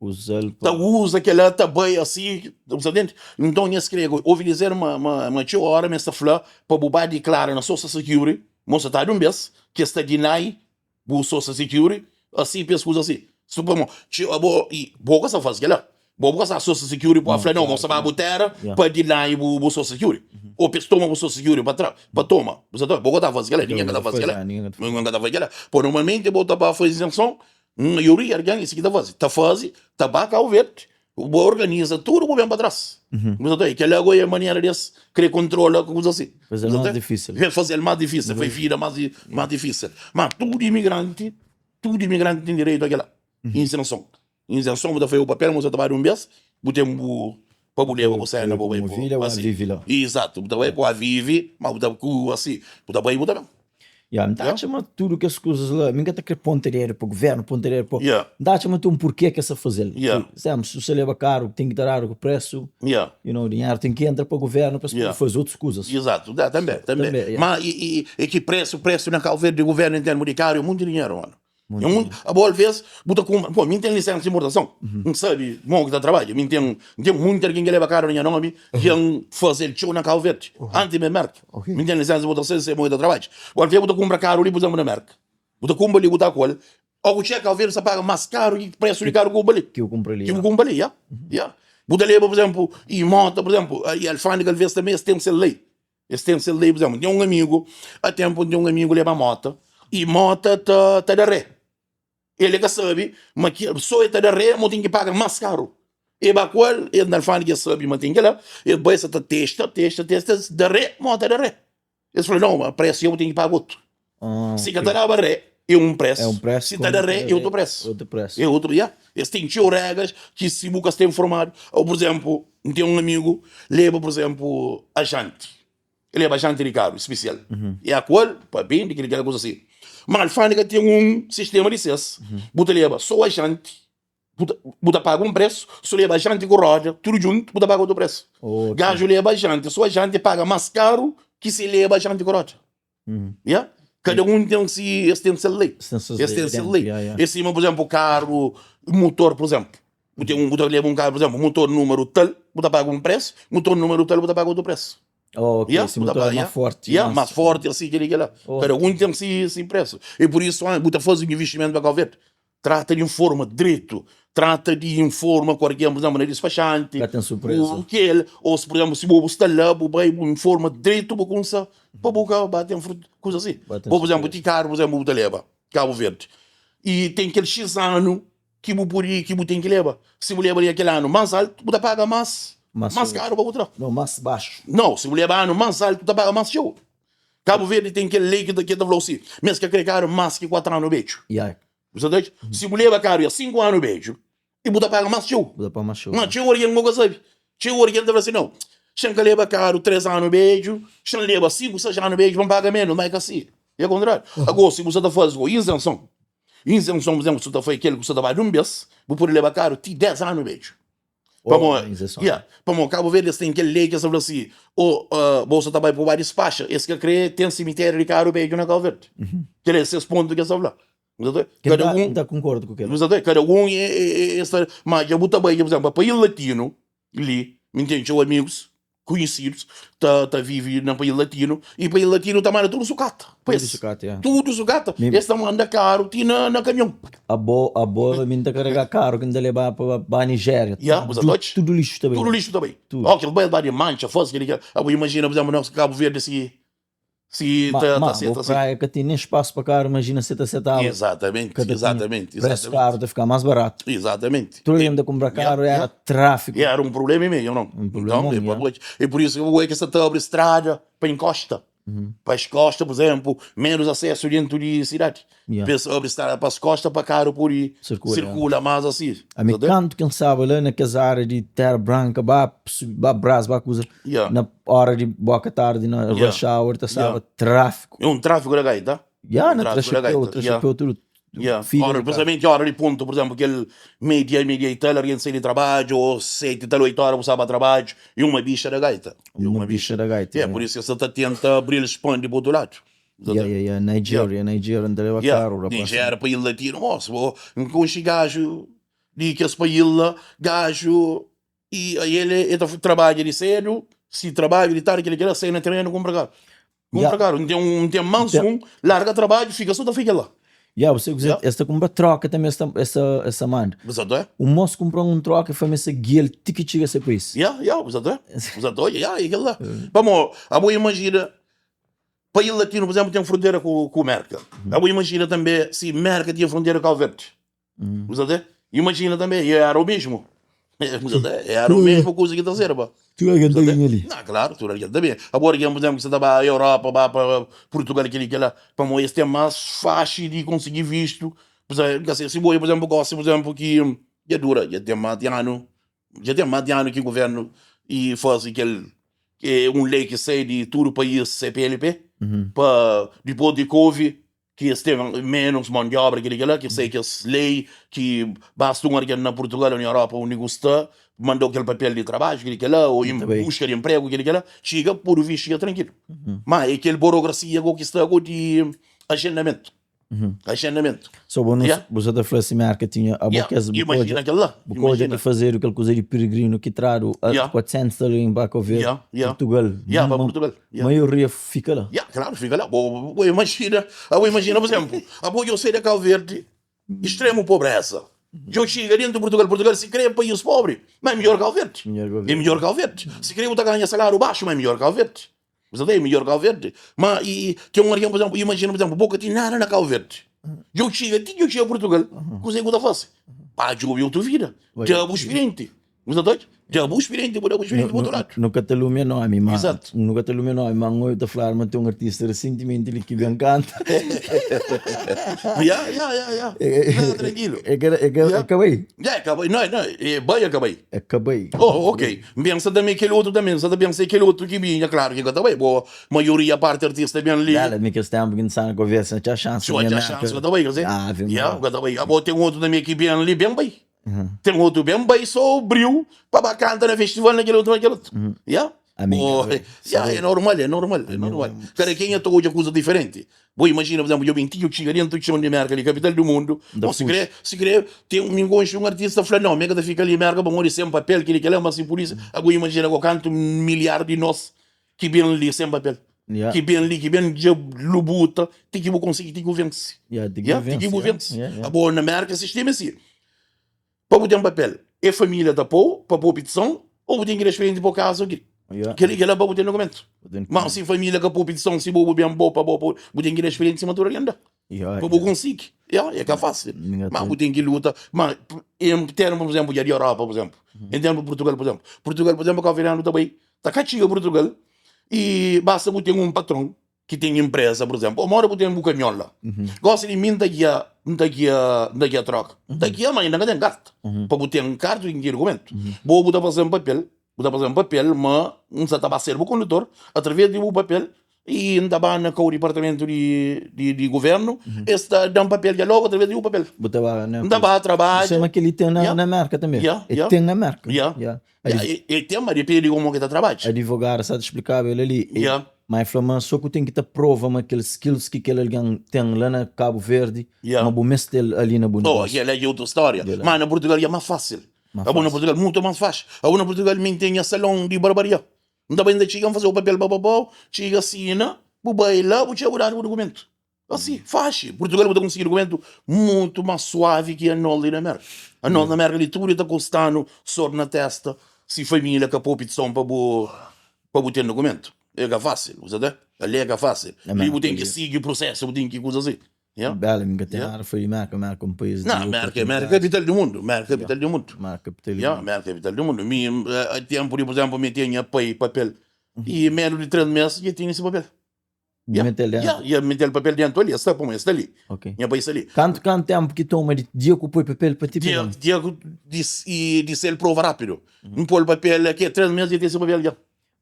Uza-l pa. ta uza kela ta bai asi, bu sa ntende? Nton es kre ovi dizer ma ma ma txeu ora ma es ta fla pa bu ba diklara na Social Security ma bu sa ta da un bes ki es ta deny Bu social security asi pa es kuza asi. Su pamo txeu abo i bo ka sa fazi kela. Bo bu ka sa social security pa fla no, bo sa ba bu tera pa deny bu bu social security. Ou pa es toma bu social security pa tra, pa toma. Bu sa ta, bo ka ta fazi kela, ninguém ka ta fazi kela. Ninguém ka ta fazi kela. Po normalmenti bo ta ba fazi izenson, maioria algen esi ki ta fazi. Ta fazi, ta ba Cabo Verde, Bu organiza tudu bu ben pa tras. Bu sa ta obi? Kel-la go'i é manera di es kre kontrola ku kuza si. Faze-l más difísil. Faze-l más difísil, fai vida más más difísil. Ma tudu imigranti, tudu imigranti ten direitu a kel-la, izenson. Izenson bu ta fai bu papel, bu sa ta bai di un bes, bu ten bu pa bu leba bu sena pa bu bai bu asi. Izatu, bu ta bai bu vivi, ma bu ta ku asi, bu ta bai bu ta ben. Ya, N ta atxa ma tudu kes kuzas la, mi N ka ta kre ponta dedu pa guvernu, ponta dedu pa. Yeah. N ta atxa ma ten un purkê ki es ta faze-l. Yeah. Exemplu, si bu sta leba karu, ten ki ta dadu ku presu, Yeah. you know, dinheru ten ki entra pa guvernu pa es pode Yeah. faze otus kuzas. Izatu, da, tanbe, tanbe. Tanbe, yeah. Ma i, i, i ki presu, presu na Kau Verdi, guvernu em termu di karu é munti dinheru, mano. Munti É munti, abo alvês bu ta kunpra, pô, mi N ten lisensa di inportason, N sabi mo ki ta trabadja, mi N ten, N ten munti algen ki leba karu na nha nomi, dja N faze-l txeu na Kau Verdi, antis di ben Merka. Mi N ten lisensa di inportason, N sabi mo ki ta trabadja. Bo alvês bu ta kunpra karu li, pur izénplu na Merka, bu ta kunpra li bu ta ku el, o ku txeka Kau Verdi bu sta paga mas karu ki presu di karu ki bu kunpra li. Ki bu kunpra li, Ki bu kunpra li, ya, ya. Bu ta leba, pur izénplu, i mota, pur izénplu, i alfandega alvês tanbe es ten se lei. Es ten ses lei, pur izénplu, ten un amigu, a ténpu ten un amigu leba móta i móta ta ta da ré. El e ka sabe ma ki sô el ta da ré ma el ten ki paga más karu. E ba ku el, el na alfândega el sabe ma ten kel-la, el bai sa ta testa, testa, testa, es da ré, móta da ré. Es fla, nau, ma présu dja bu ten ki paga otu. Si ka ta daba ré, é un présu, si ta da ré, é otu présu. É otu, ya. Es ten txeu régras ki si bu ka sta informadu, ô pur izénplu, N ten un amigu leba pur izénplu ajanti, el leba ajanti di karu spesial, e a ku el pa bende kel kel kuza si. Ma alfândega ten un sistema di ses, bu ta leba sô ajanti, bu ta bu ta paga un présu, si bu leba ajanti ku roda tudu djuntu bu ta paga otu présu. Gaju leba ajanti, sô ajanti paga más karu ki si leba ajanti ku roda. Ya? Kada un ten si, es ten se lei. Es ten se lei. É sima, por exemplo, karu, motor, por exemplo. Bu ten un, bu ta leba un karu, por exemplo, motor númeru tal, bu ta paga un presu, motor númeru tal, bu ta paga otu presu. Oh, ok, Ya, si bu ta motor é paga, más ya. forti, Ya, más más forti, asi, keli, kela. Kada un ten si, si presu. E por isu, bu ta faze un investimentu pa Kau Verdi. Trata di informa dretu, trata di informa ku algen, pur izénplu, na dispaxanti, Ka ten surpreza. ku kel, ô si pur izénplu, si bo bu sta la, bu bai, bu informa dretu, bu kumsa pa bu ka ba ten kuza si. Ba ten Bo, pur izénplu, surpreza. ti karu, pur izénplu, bu ta leba Kabu Verdi i ten kel xis anu ki bu pudi, ki bu ten ki leba. Si bu leba di kel anu más altu, bu ta paga más, Más más txeu. karu pa bu tra. Nau, más baxu. Nau, si bu leba anu más altu, bu ta paga más txeu. Kabu Verdi ten kel lei ki ta, ki ta fla-u si, ma es ka kre karu más ki 4 anu bedju. Ya. Bu sa ta odja? Si bu leba karu ya 5 anu bedju, i bu ta paga más txeu. Bu ta paga más txeu. Ma txeu algen ka sabe. Txeu algen ta fla si, nau, xa N ka leba karu 3 anu bedju, xa N leba 5, 6 anu bedju pa N paga ménus. Ma é ka si. É kontráriu. Ago, si bu sa ta faze ku izenson, izenson, pur izénplu, si bu ta faze kel ki bu sa ta ba di un bês, bu pode leba karu ti 10 anu bedju. Pamo, yeah, pamo Cabo Verde es ten kel lei ki es ta fla si, oh, uh, bo sa ta bai pa ba dispaxa, es ka kre ten simitério di karu bedju na Cabo Verde. Kel é ses pontu ki es ta fla. Kada un, ta konkorda ku kel. Kada un é, é, é, é, ma dja bu ta bai, por exemplo, pa país latino li, mi ten txeu amigus konhisidos ta ta vive na país latino e país latino ta manda tudo sukata pa Tudo es. sukata, ya. Tudo sukata. Mi- Es ta manda karu ti na na kamion. Abo, abo, mi N ta karega karu ki N ta leba pa ba Nigéria. Ya, bu sa Tudo, tochi? tudo lixu ta bai. Tudo lixu ta bai. Tudo. Ó, kel bai el ba di mancha, faz kel kel. Abo imajina, por exemplo, nos Cabo Verde si Si Ma, ta ma, ta seta bo si. praia ka ten nen spasu pa karu, imajina si ta setaba. Exatamente, Ka ta tinha. exatamente, Presu exatamente. karu ta fika más baratu. Exatamente. Tudu algen ta kunpra Yeah, karu, era yeah. tráfiku. Era un problema mesmo, não? Un problemon, Então, é, yeah. é por isso que o é que sa ta abri strada pa encosta. Pa es kosta, por exemplo, menos acesso dentro de cidade. Yeah. Pa es abri strada pa es kosta pa carro pode Circula. circula mais assim. A mi Tá kantu ki N staba la na kes área di Terra Branca, ba ba Brás, ba kuza, Yeah. na hora di boka tardi, na Yeah. rush hour, ta staba Yeah. tráfiku. É um tráfego da gaita. Ya, Um na tráfego da tra chapéu, gaita. tra Yeah. chapéu tudu. Yeah. Fila Hora, di carro. principalmente hora de ponto, por exemplo, aquele meio-dia, meio-dia e tal, alguém sai de trabalho, ou sete e tal, oito horas, você vai trabalho, e uma bicha da gaita. E Uma bicha da gaita. É, yeah. por isso que você tá tenta abrir, expande para o outro lado. Yeah, yeah, yeah. Nigeria, Nigeria, não leva Yeah. carro, rapaz. Nigéria, país latino, moço, vou com esse gajo, de que esse país lá, gajo, e aí ele, ele tá- trabalha de cedo, se trabalha de tarde, que ele quer sair na treino, compra carro. Compra Yeah. carro, não tem um, não tem manso, um, larga trabalho, fica só, fica lá. Yeah, você quiser, Yeah. esta compra troca também esta essa essa manda. Exato, é? O moço comprou um troca e foi essa guia tiki chega esse país. Yeah, yeah, exato, é? Exato, yeah, e aquilo lá. Vamos, a boa imagina, país latino, por exemplo, tem fronteira com, com América. A boa imagina também se América tinha fronteira com Cabo Verde. Exato, é? Imagina também, e era o mesmo. Exato, é? Era o mesmo coisa que está a ser, pá. Tu é que ali. Não, claro, tu era também. Agora, por exemplo, que você estava à Europa, vai para Portugal, aquele que lá, para moer, é mais fácil de conseguir visto. Por exemplo, se por exemplo, gosta, por exemplo, que já dura, já tem mais de ano, já tem mais de ano que o governo e faz aquele, que é um lei que sai de todo o país CPLP, para depois de Covid, que eles têm menos mão de obra, aquele que lá, que sei que as lei que basta um alguém na Portugal ou na Europa, onde está, mandou aquele papel de trabalho, aquele que lá, ou em Muito bem. busca de emprego, aquele que lá, chega por visto, chega tranquilo. Mas é aquele burocracia que está agora de agendamento. Agendamento. Só bom, não, Yeah. você tá falando assim, marca tinha a Yeah. boca as Imagina aquele lá. Bocoja Imagina. de fazer aquele coisa de peregrino que trado a Yeah. 400 ali em Baco Verde, Yeah, yeah. Portugal. Yeah, para Ma- Portugal. Yeah. maioria fica lá. Yeah, claro, fica lá. Bo, bo, imagina, ah, imagina, por exemplo, a boa eu sei da Cabo Verde, extremo pobreza. Eu chego dentro de Portugal, Portugal se crê país pobre, mas é melhor Cabo Verde. Melhor Cabo Verde. É melhor Cabo Verde. Se crê que ganha salário baixo, mas é melhor Cabo Verde. Você tem melhor Cabo Verde. Mas e, tem um alguém, por exemplo, imagina, por exemplo, boca tem nada na Cabo Verde. Eu chego, eu chego a Portugal, consigo da face. Pá, eu outra vida. Tem o experiente. Você tá Tem o experiente, vou dar o experiente do outro lado. Nunca te lumia nome, mas Exato. nunca te lumia nome, mas eu te falar, mas tem um artista recentemente ali que bem canta. Yeah, yeah, yeah, yeah. Não, tranquilo. É que é que Yeah. acabei. Yeah, acabei. Não, não, é, bem, acabei. Acabei. Oh, ok. Pensa também aquele outro também. Você pensa aquele outro que vinha, claro que eu também. Boa, maioria parte artista bem ali. Dala, me que esse tempo que não sabe conversa, não tinha chance. Só tinha chance, eu também, quer dizer. Ah, vem Yeah, eu também. Ah, bom, tem um outro também que bem ali, bem bem. Tem outro bem bem, só abriu para canta no festival naquele outro, naquele outro. Yeah? Amigo, Oh, yeah, é normal, é normal, é normal. Cara, quem é hoje coisa diferente? Bom, imagina, por exemplo, eu vim eu chego dentro de de América, ali, capital do mundo. Bom, se crê, se crê, tem um ninguém, um artista fala, não, América fica ali, América, bom, sem papel, que ele quer, mas assim, por isso, agora imagina, eu canto um milhar de nós que vem ali sem papel. Yeah. Que vem ali, que vem de lubuta, tem que conseguir, tem que vencer. Yeah, tem que Yeah, tem que vencer, vencer. yeah, yeah. Agora, na América, o sistema é assim. Para botar um papel, é família da pô, para pôr petição, ou tem que ir experiente para o caso aqui. Yeah. Que ele que lá para botar documento. Tem que- Mas se família que pôr petição, se bobo bem boa, para boa, tem que ir experiente em cima da renda. Yeah, Para boa conseguir. Yeah, é que é fácil. Ninguém Mas tem. tem que lutar. Mas em termos, por exemplo, de Europa, por exemplo. Em termos de Portugal, por exemplo. Portugal, por exemplo, que o também. Está cá chega Portugal e basta que tem um patrão que tem empresa, por exemplo. Ou mora que tem um caminhão lá. Gosta de mim, daqui a, daqui a, daqui a troca. Daqui a mãe ainda tem carta. Para botar um carta, tem que documento. Vou botar fazer um papel. Botar fazer um papel, mas não se está a ser o condutor, através de um papel, e ainda vai na com o departamento de, de, de governo, este dá um papel de logo através de um papel. Botar lá, né? Ainda vai trabalho. Isso é que ele tem na, Yeah. na América também. Yeah, Ele yeah. tem na América. Yeah. Yeah. Yeah, e, e tem, mas depende de como que está trabalho. Advogado, sabe explicar ele ali. E- Yeah. Mas falou, mas só que tem que ter prova, mas aqueles skills que aquele alguém tem lá na Cabo Verde, Yeah. mas o mestre dele ali na Oh, Bonito. aquela é outra história. Mas na Portugal é mais fácil. Mais A na fácil. Portugal muito mais fácil. A na Portugal nem tem salão de barbaria. Não dá bem de chegam fazer o papel bababó, chega assina, vai lá, vou te dar o documento. Assim, fácil. Portugal vai conseguir documento muito mais suave que a nós ali na América. A nós na América ali tudo está custando sor na testa, se família capou petição para bo para botar documento. É que é fácil, você tá? Ali é que é fácil. É Ali mesmo, você tem que ali. seguir o processo, você tem que coisa assim. Yeah? Bela, nunca tem Yeah. nada, foi América, América é um país de Não, América, América é capital do mundo. América é capital do mundo. América capital do Yeah, mundo. América é capital do mundo. Mi, eh, há tempo, por exemplo, me tinha pai papel. E menos de 3 meses já tinha esse papel. Bu mete-l dentu? Ya, ya mete-l papel dentu ali, es sta pamodi es sta li. Ok. Nha pai sta li. Kantu kantu tempu ki toma di dia ku poi papel pa ti Dia, ben? dia ku di, i di se-l prova rapidu. N pô-l papel ki 3 mes dja ten se papel dja.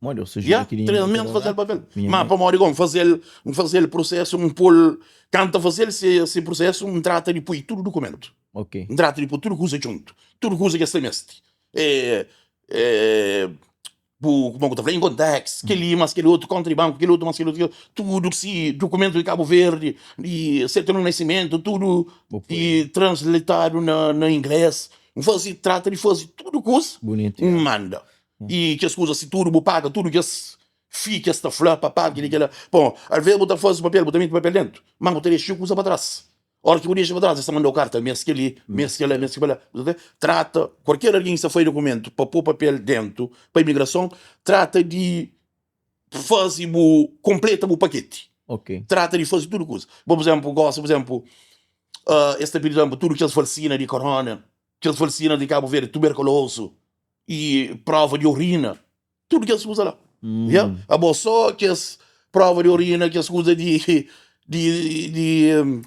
Modi Deus Ya, ajuda ki di 3 nha mes faze-l papel. Minha Ma mãe. pamodi ku N faze-l, N faze-l prosesu, N pô-l, kantu ta faze-l se se prosesu, N trata di poi tudu dukumentu. Ok. N trata di poi tudu kuza djuntu, tudu kuza ki es ta meste. E, e. Bu, kuma ku ta fla, income tax, kel-li mas kel otu, konta di banku, kel otu mas kel otu, tudu si dukumentu di Kabu Verdi, di sertidon di nasimentu, tudu di transletadu na na ingles. N fazi, trata di fazi tudu kuza, N manda. I kes kuza si tudu bu paga tudu kes fee ki es ta fla pa paga kel-li kel-la. Bon, alvês bu ta fazi papel, bu ta mete papel dentu, ma bu ta dexa kuza pa tras. Ora ki bu dexa pa tras, es ta manda-u karta, mes kel-li, mes kel-la, mes kel-la. Bu ta trata kualker algen ki sta fai dukumentu pa pô papel dentu pa imigrason, trata di faze bu, konpleta bu paketi. Ok. Trata di faze tudu kuza. Bo, pur izénplu, gosi, pur izénplu, es ta pidi, pur izénplu, tudu kes valsina di korona, kes valsina di Kabu Verdi, tuberkulozu i prova di orina. Tudu kes kuza la. Ya? Abo só kes prova di orina, kes kuza di di di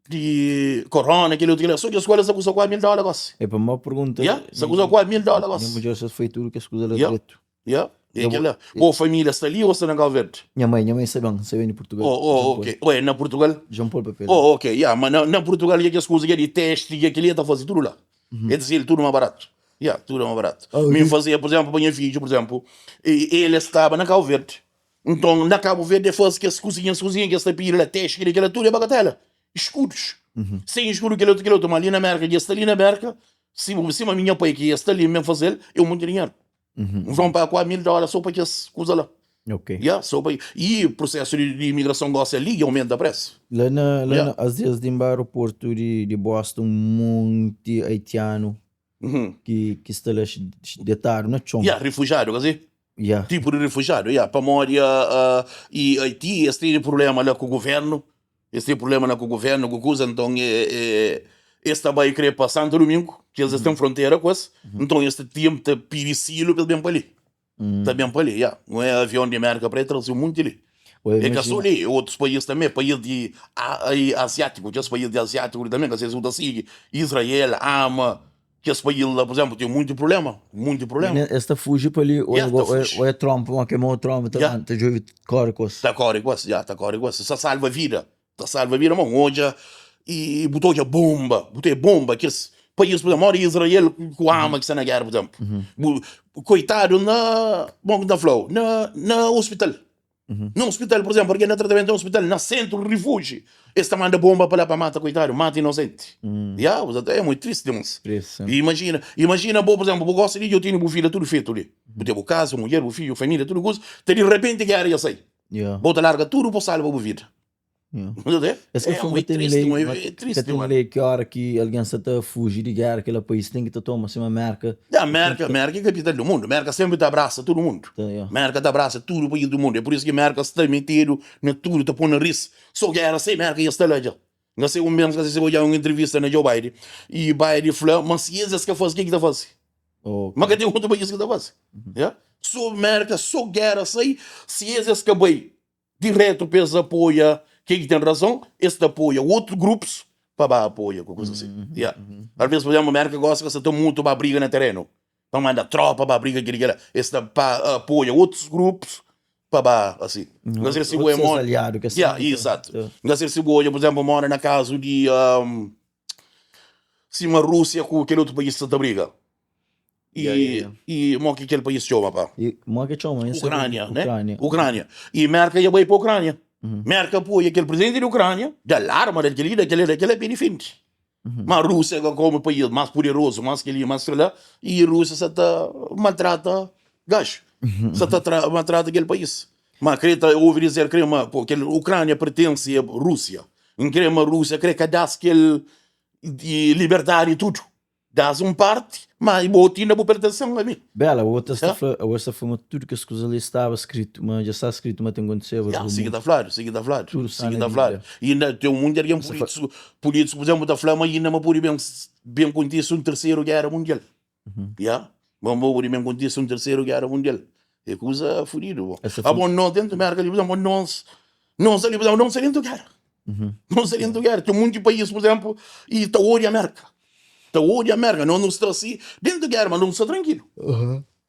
di korona, kel otu kel la, só kes kuza la sa kusta kuase mil dóla gosi. É pa mau pergunta. Ya, sa kusta kuase mil dóla gosi. Nha mudjer sa fai tudu kes kuza la Ya. dretu. Ya, é kel la. Bo família sta li ô sta na Cabo Verde? Nha mai, nha mai sta ben, sta ben di Portugal. Oh, oh, ok. Oh, é na Portugal? Dja N pô-l papel. Oh, ok, ya, ma na na Portugal ya kes kuza ki é di testi, ki é kel-li, el ta faze tudu la. É dizer, tudu más baratu. Ya, tudu más baratu. Mi N fazia, pur izénplu, pa nha fidju, pur izénplu, el staba na Kabu Verdi. Nton, na Kabu Verdi el faze kes kuzinhas, kuzinha ki es ta pidi la, testi, kel-li, kel-la, tudu é bagatela. Eskudus. Sen eskudu, kel otu, kel otu. Má li na Mérka, dja es sta li na Mérka, sima mi nha pai ki es sta li, mi N faze-l, é un monti dinheru. N fla-m paga kuase mil dóla so pa kes kuza la. Ok. Ya, so pa. I prosesu di, di imigrason gosi ali dja aumenta presu. La na, la Ya. na, as ves di N ba aeroportu di, di Boston, un monti haitianu ki, ki sta la detadu na txon. Ya, rifujiadu, ka si? Ya. Tipu di rifujiadu, ya. Pamodi i Haiti es tene prublema la ku guvernu. Es ten prublema la ku guvernu, ku kuza, nton es ta bai kre pa Santo Domingo, ki es ten frontera ku es, nton es ta tenta pidi silu pa es ben pa li. Ta ben pa li, ya. Não é avion di Merka pa e traze un monti li. É ka so li, é otus país tanbe, país di aziátiku, kes país di aziátiku li tanbe, ka se si bu ta sigi Israel, ama. Kes país la, por exemplo, ten munti problema, munti problema. Es ta fuji pa li, Yeah, ta fuji. ou é Trump, ou ke mau Trump ta Yeah. ta djobe kore ku es. Ta kore ku es, ya, ta kore ku es. Sa salva vida, ta salva vida, mon odja e bu ta odja bomba, bu ta odja bomba kes país, por exemplo, modi Israel ku Hamas ki sta na gera, por exemplo. Bu koitadu na, bon ki N ta flau, na na hospital. Na hospital, por exemplo, algen na tratamentu na hospital, na sentru di rifuji, es ta manda bomba pa la pa mata koitadu, mata inosenti. Ya, é muito triste, irmons. Triste. E imagina, imagina bo, por exemplo, bo gosta di djo tene bu vida tudu fetu li. Bu ten bu kasa, bu mudjer, bu fidju, bu familia, tudu kuza, ta di repenti gera dja sai. Ya. Bo ta larga tudu pa salva bu vida. Es ka fla ma ten lei, ma ka ten lei ki ora ki algen sa ta fuji di géra kela país ten ki ta toma sima Merka. Ya, Merka, Merka é kapital di mundu. Merka senpri ta abrasa tudu mundu. Merka ta abrasa tudu país di mundu. É pur isu ki Merka sta metidu na tudu, ta poi naris. So géra sai Merka dja sta la dja. N ka sai un bes, n ka sai si bo odja un intrivista na Joe Biden i Biden fla ma si es es ka faze, ken ki ta faze? Ma ka ten otu país ki ta faze. Ya. So Merka, so géra sai, si es es ka bai Diretu pa es apoia ken ki ten razon, es ta apoia otu grupus pa ba apoia ku kuza si. Ya. Alvês, pur izénplu, Merka gosi ka sta ta mutu ba briga na terenu, pa manda tropa ba briga kili kila. Es ta pa apoia otus grupus pa ba asi. N ka ser si bu é Otus aliadu ki es Ya, izatu. N ka ser si bu odja, pur izénplu, mora na kazu di sima Rúsia ku kel otu país ki sta ta briga. Yeah, yeah, yeah. I mo ki kel país txoma pa? I mo ki txoma? Ucrânia, né? Ucrânia. Ucrânia. I Merka dja bai pa Ucrânia. Merka apoia kel presidenti di Ucrânia, da-l arma, da-l kel-li, da kel-li, da kel-la, pa e difende. Ma Rússia ka komu país más puderozu, más kel-li, más kel-la, i Rússia sa ta maltrata gaxu, sa ta maltrata kel país. Ma kre ta ouvi dizer kre ma po kel Ucrânia pertense a Rússia. N kre ma Rússia kre ka da-s kel liberdadi i tudu. Das un parti, ma bo ti inda bu pertense-m a mi. Bela, bo ta sta fla, bo sta fla ma tudu kes kuza li staba skritu, ma dja sta skritu ma ten kontiseba. Ya, si ki ta fladu, si ki ta fladu, Tudu sta si ki na ta fladu. Bíblia. I inda ten un monti algen pulítiku, pulítiku, pur izénplu, ta fla ma inda ma pode ben, ben kontise un terseru géra mundial. Ya, ma pode ben kontise un terseru géra mundial. É kuza fudidu, bo. Esa Abo nos dentu Mérka li, pur izénplu, nos. Nos ali, por exemplo, não sta dentu géra. Não sta dentu géra. Ten munti país, por exemplo, i ta odia Merka. Ta odia Merka. Nos nu sta si dentu géra, ma nu sta trankilu.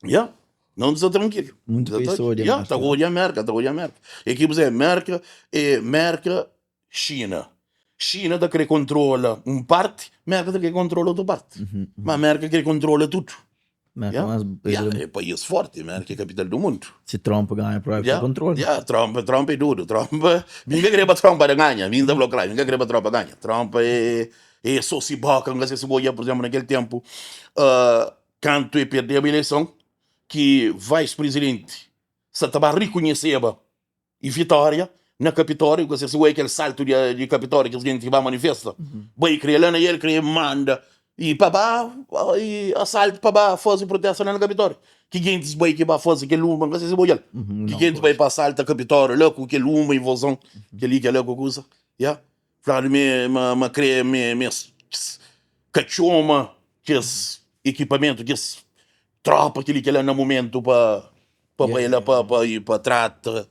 Ya, nos nu sta trankilu. Munti país ta odia Merka. Ya, ta odia Merka, ta odia Merka. E ki, por exemplo, Merka e Merka, Xina. Xina ta kre kontrola un parti, Merka ta kre kontrola otu parti. Ma Merka kre kontrola tudu. Merka Yeah. mas Yeah, é país forti, Merka é kapital do mundu. Si Trump ganha probavel Yeah, ta kontrola. yeah, Trump, Trump é dudu. Trump, mi ka kre pa Trump da ganha, mi ta fla klaru, mi ka kre pa Trump ganha. Trump é, é so si boka, N ka se si bo odja, por exemplo, nakel tempu, uh, kantu e perdeba ileison, ki vice presidenti sa ta ba rikonheseba E vitória na Kapitório, ku se oi kel saltu di Kapitório, kes genti ki ba manifesta, bai kria la na el kria manda e pa ba e asaltu pa ba fazi protesta la na Kapitório. Ki gentis bai ki ba fazi kel uma, ka se si bo odjal. Ki gentis bai pa asalta Kapitório la ku kel uma invozon, kel-li kel-la ku kusa. Ya. Fladu ma ma kre ma es ka txoma kes ekipamentu, kes tropa kel-li kel-la na mumentu pa pa bai la pa pa pa trata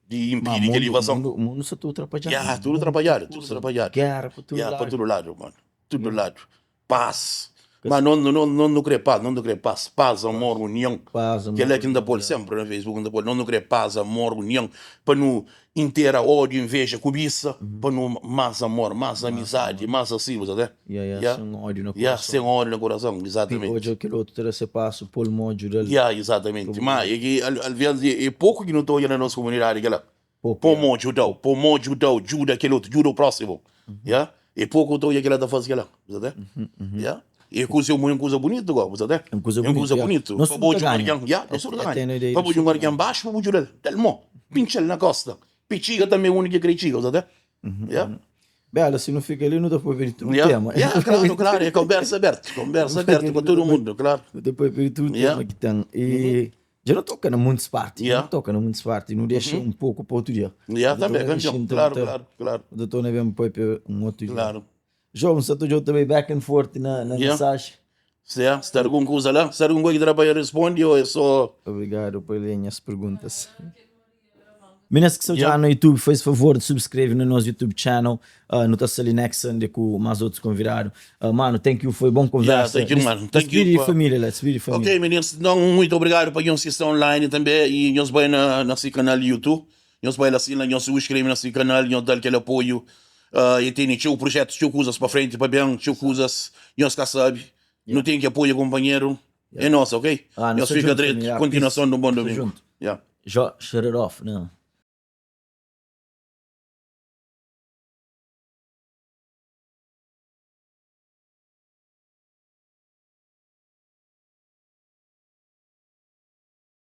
di inpidi kel invazon. Mundu sta tudu trapalhadu. Ya, tudu trapalhadu, tudu trapalhadu. Géra pa tudu ladu. Ya, pa tudu ladu, mano. Tudu ladu. Pas. Ma no no no nu kre pas, no nu kre pas, pas, amor, union. Pas, amor. Kel-la ki N ta pô-l sénpri na Facebook, N ta pô-l, no nu kre pas, amor, union, pa nu intera ódiu, inveja, kubisa, pa nu más amor, más amizadi, más asi, bu sa ta? Ya, ya, sen ódiu na Ya, kurason. sen ódiu na kurason, izatamenti. Odja kel otu ta da se pasu, pô-l mô, djuda-l. Ya, izatamenti. Ma é ki alvês é poku ki nu ta odja na nos komunidadi kel-la. Pô mô djuda-u, pô mô djuda-u, djuda kel otu, djuda u prósimu. Ya, é poku ta odja kila ta faze kila, bu sa ta? Ya, e kuza é un kuza bunitu go, bu sa ta? É un kuza É un kuza bunitu. Nos Pa tudu bo ta djuda ganha. algen, ya, nos tudu ta É ganha. tene ideia Pa di bo djuda un tudu algen baxu, pa bo djuda-l, da-l mô, pintxa-l na kosta, pa e txiga tanbe undi ki e kre txiga, bu sa ta? Ya. Bela, si nu fika li nu ta papia di tudu Ya, tema. ya, klaru, klaru, é konversa abertu, konversa abertu pa tudu mundu, klaru. Nu ta papia di tudu Ya. tema ki ten. E Dja nu toka na muntis parti, dja nu toka na muntis parti, nu dexa un poku pa otu dia. Ya, tanbe, kanpion, klaru, klaru, klaru. Nu ta torna ben papia un otu dia. Klaru. João, N sa ta odja-u ta bai back and forth na na mensaji. Ya, sta algun kuza la? Sta algun kuza ki ta da pa responde o é so. Obrigadu pa lé nhas perguntas. Minas ki sta odjanu na YouTube, faze favor di subscreve na nos YouTube channel. Nu ta sta li next Sunday ku mas otus konvidadu. Manu, thank you, foi bon konversa. Yeah, thank you, mano. Thank you. Dispidi di família la, dispidi di família. Ok, meninos, nton muito obrigadu pa nhos ki sta online tanbe y nhos bai na na si kanal di YouTube. Nhos bai la si la, nhos subscreve na si kanal, nhos dal kel apoiu. E tene txeu projetus, txeu kuzas pa frenti, pa ben, txeu kuzas nhos ka sabi. Nu ten ki apoia kunpanheru. É nos, ok? Ah, Nhos fika dretu. Continuason di un bon domingu. Yeah. Jó, shut it off, né?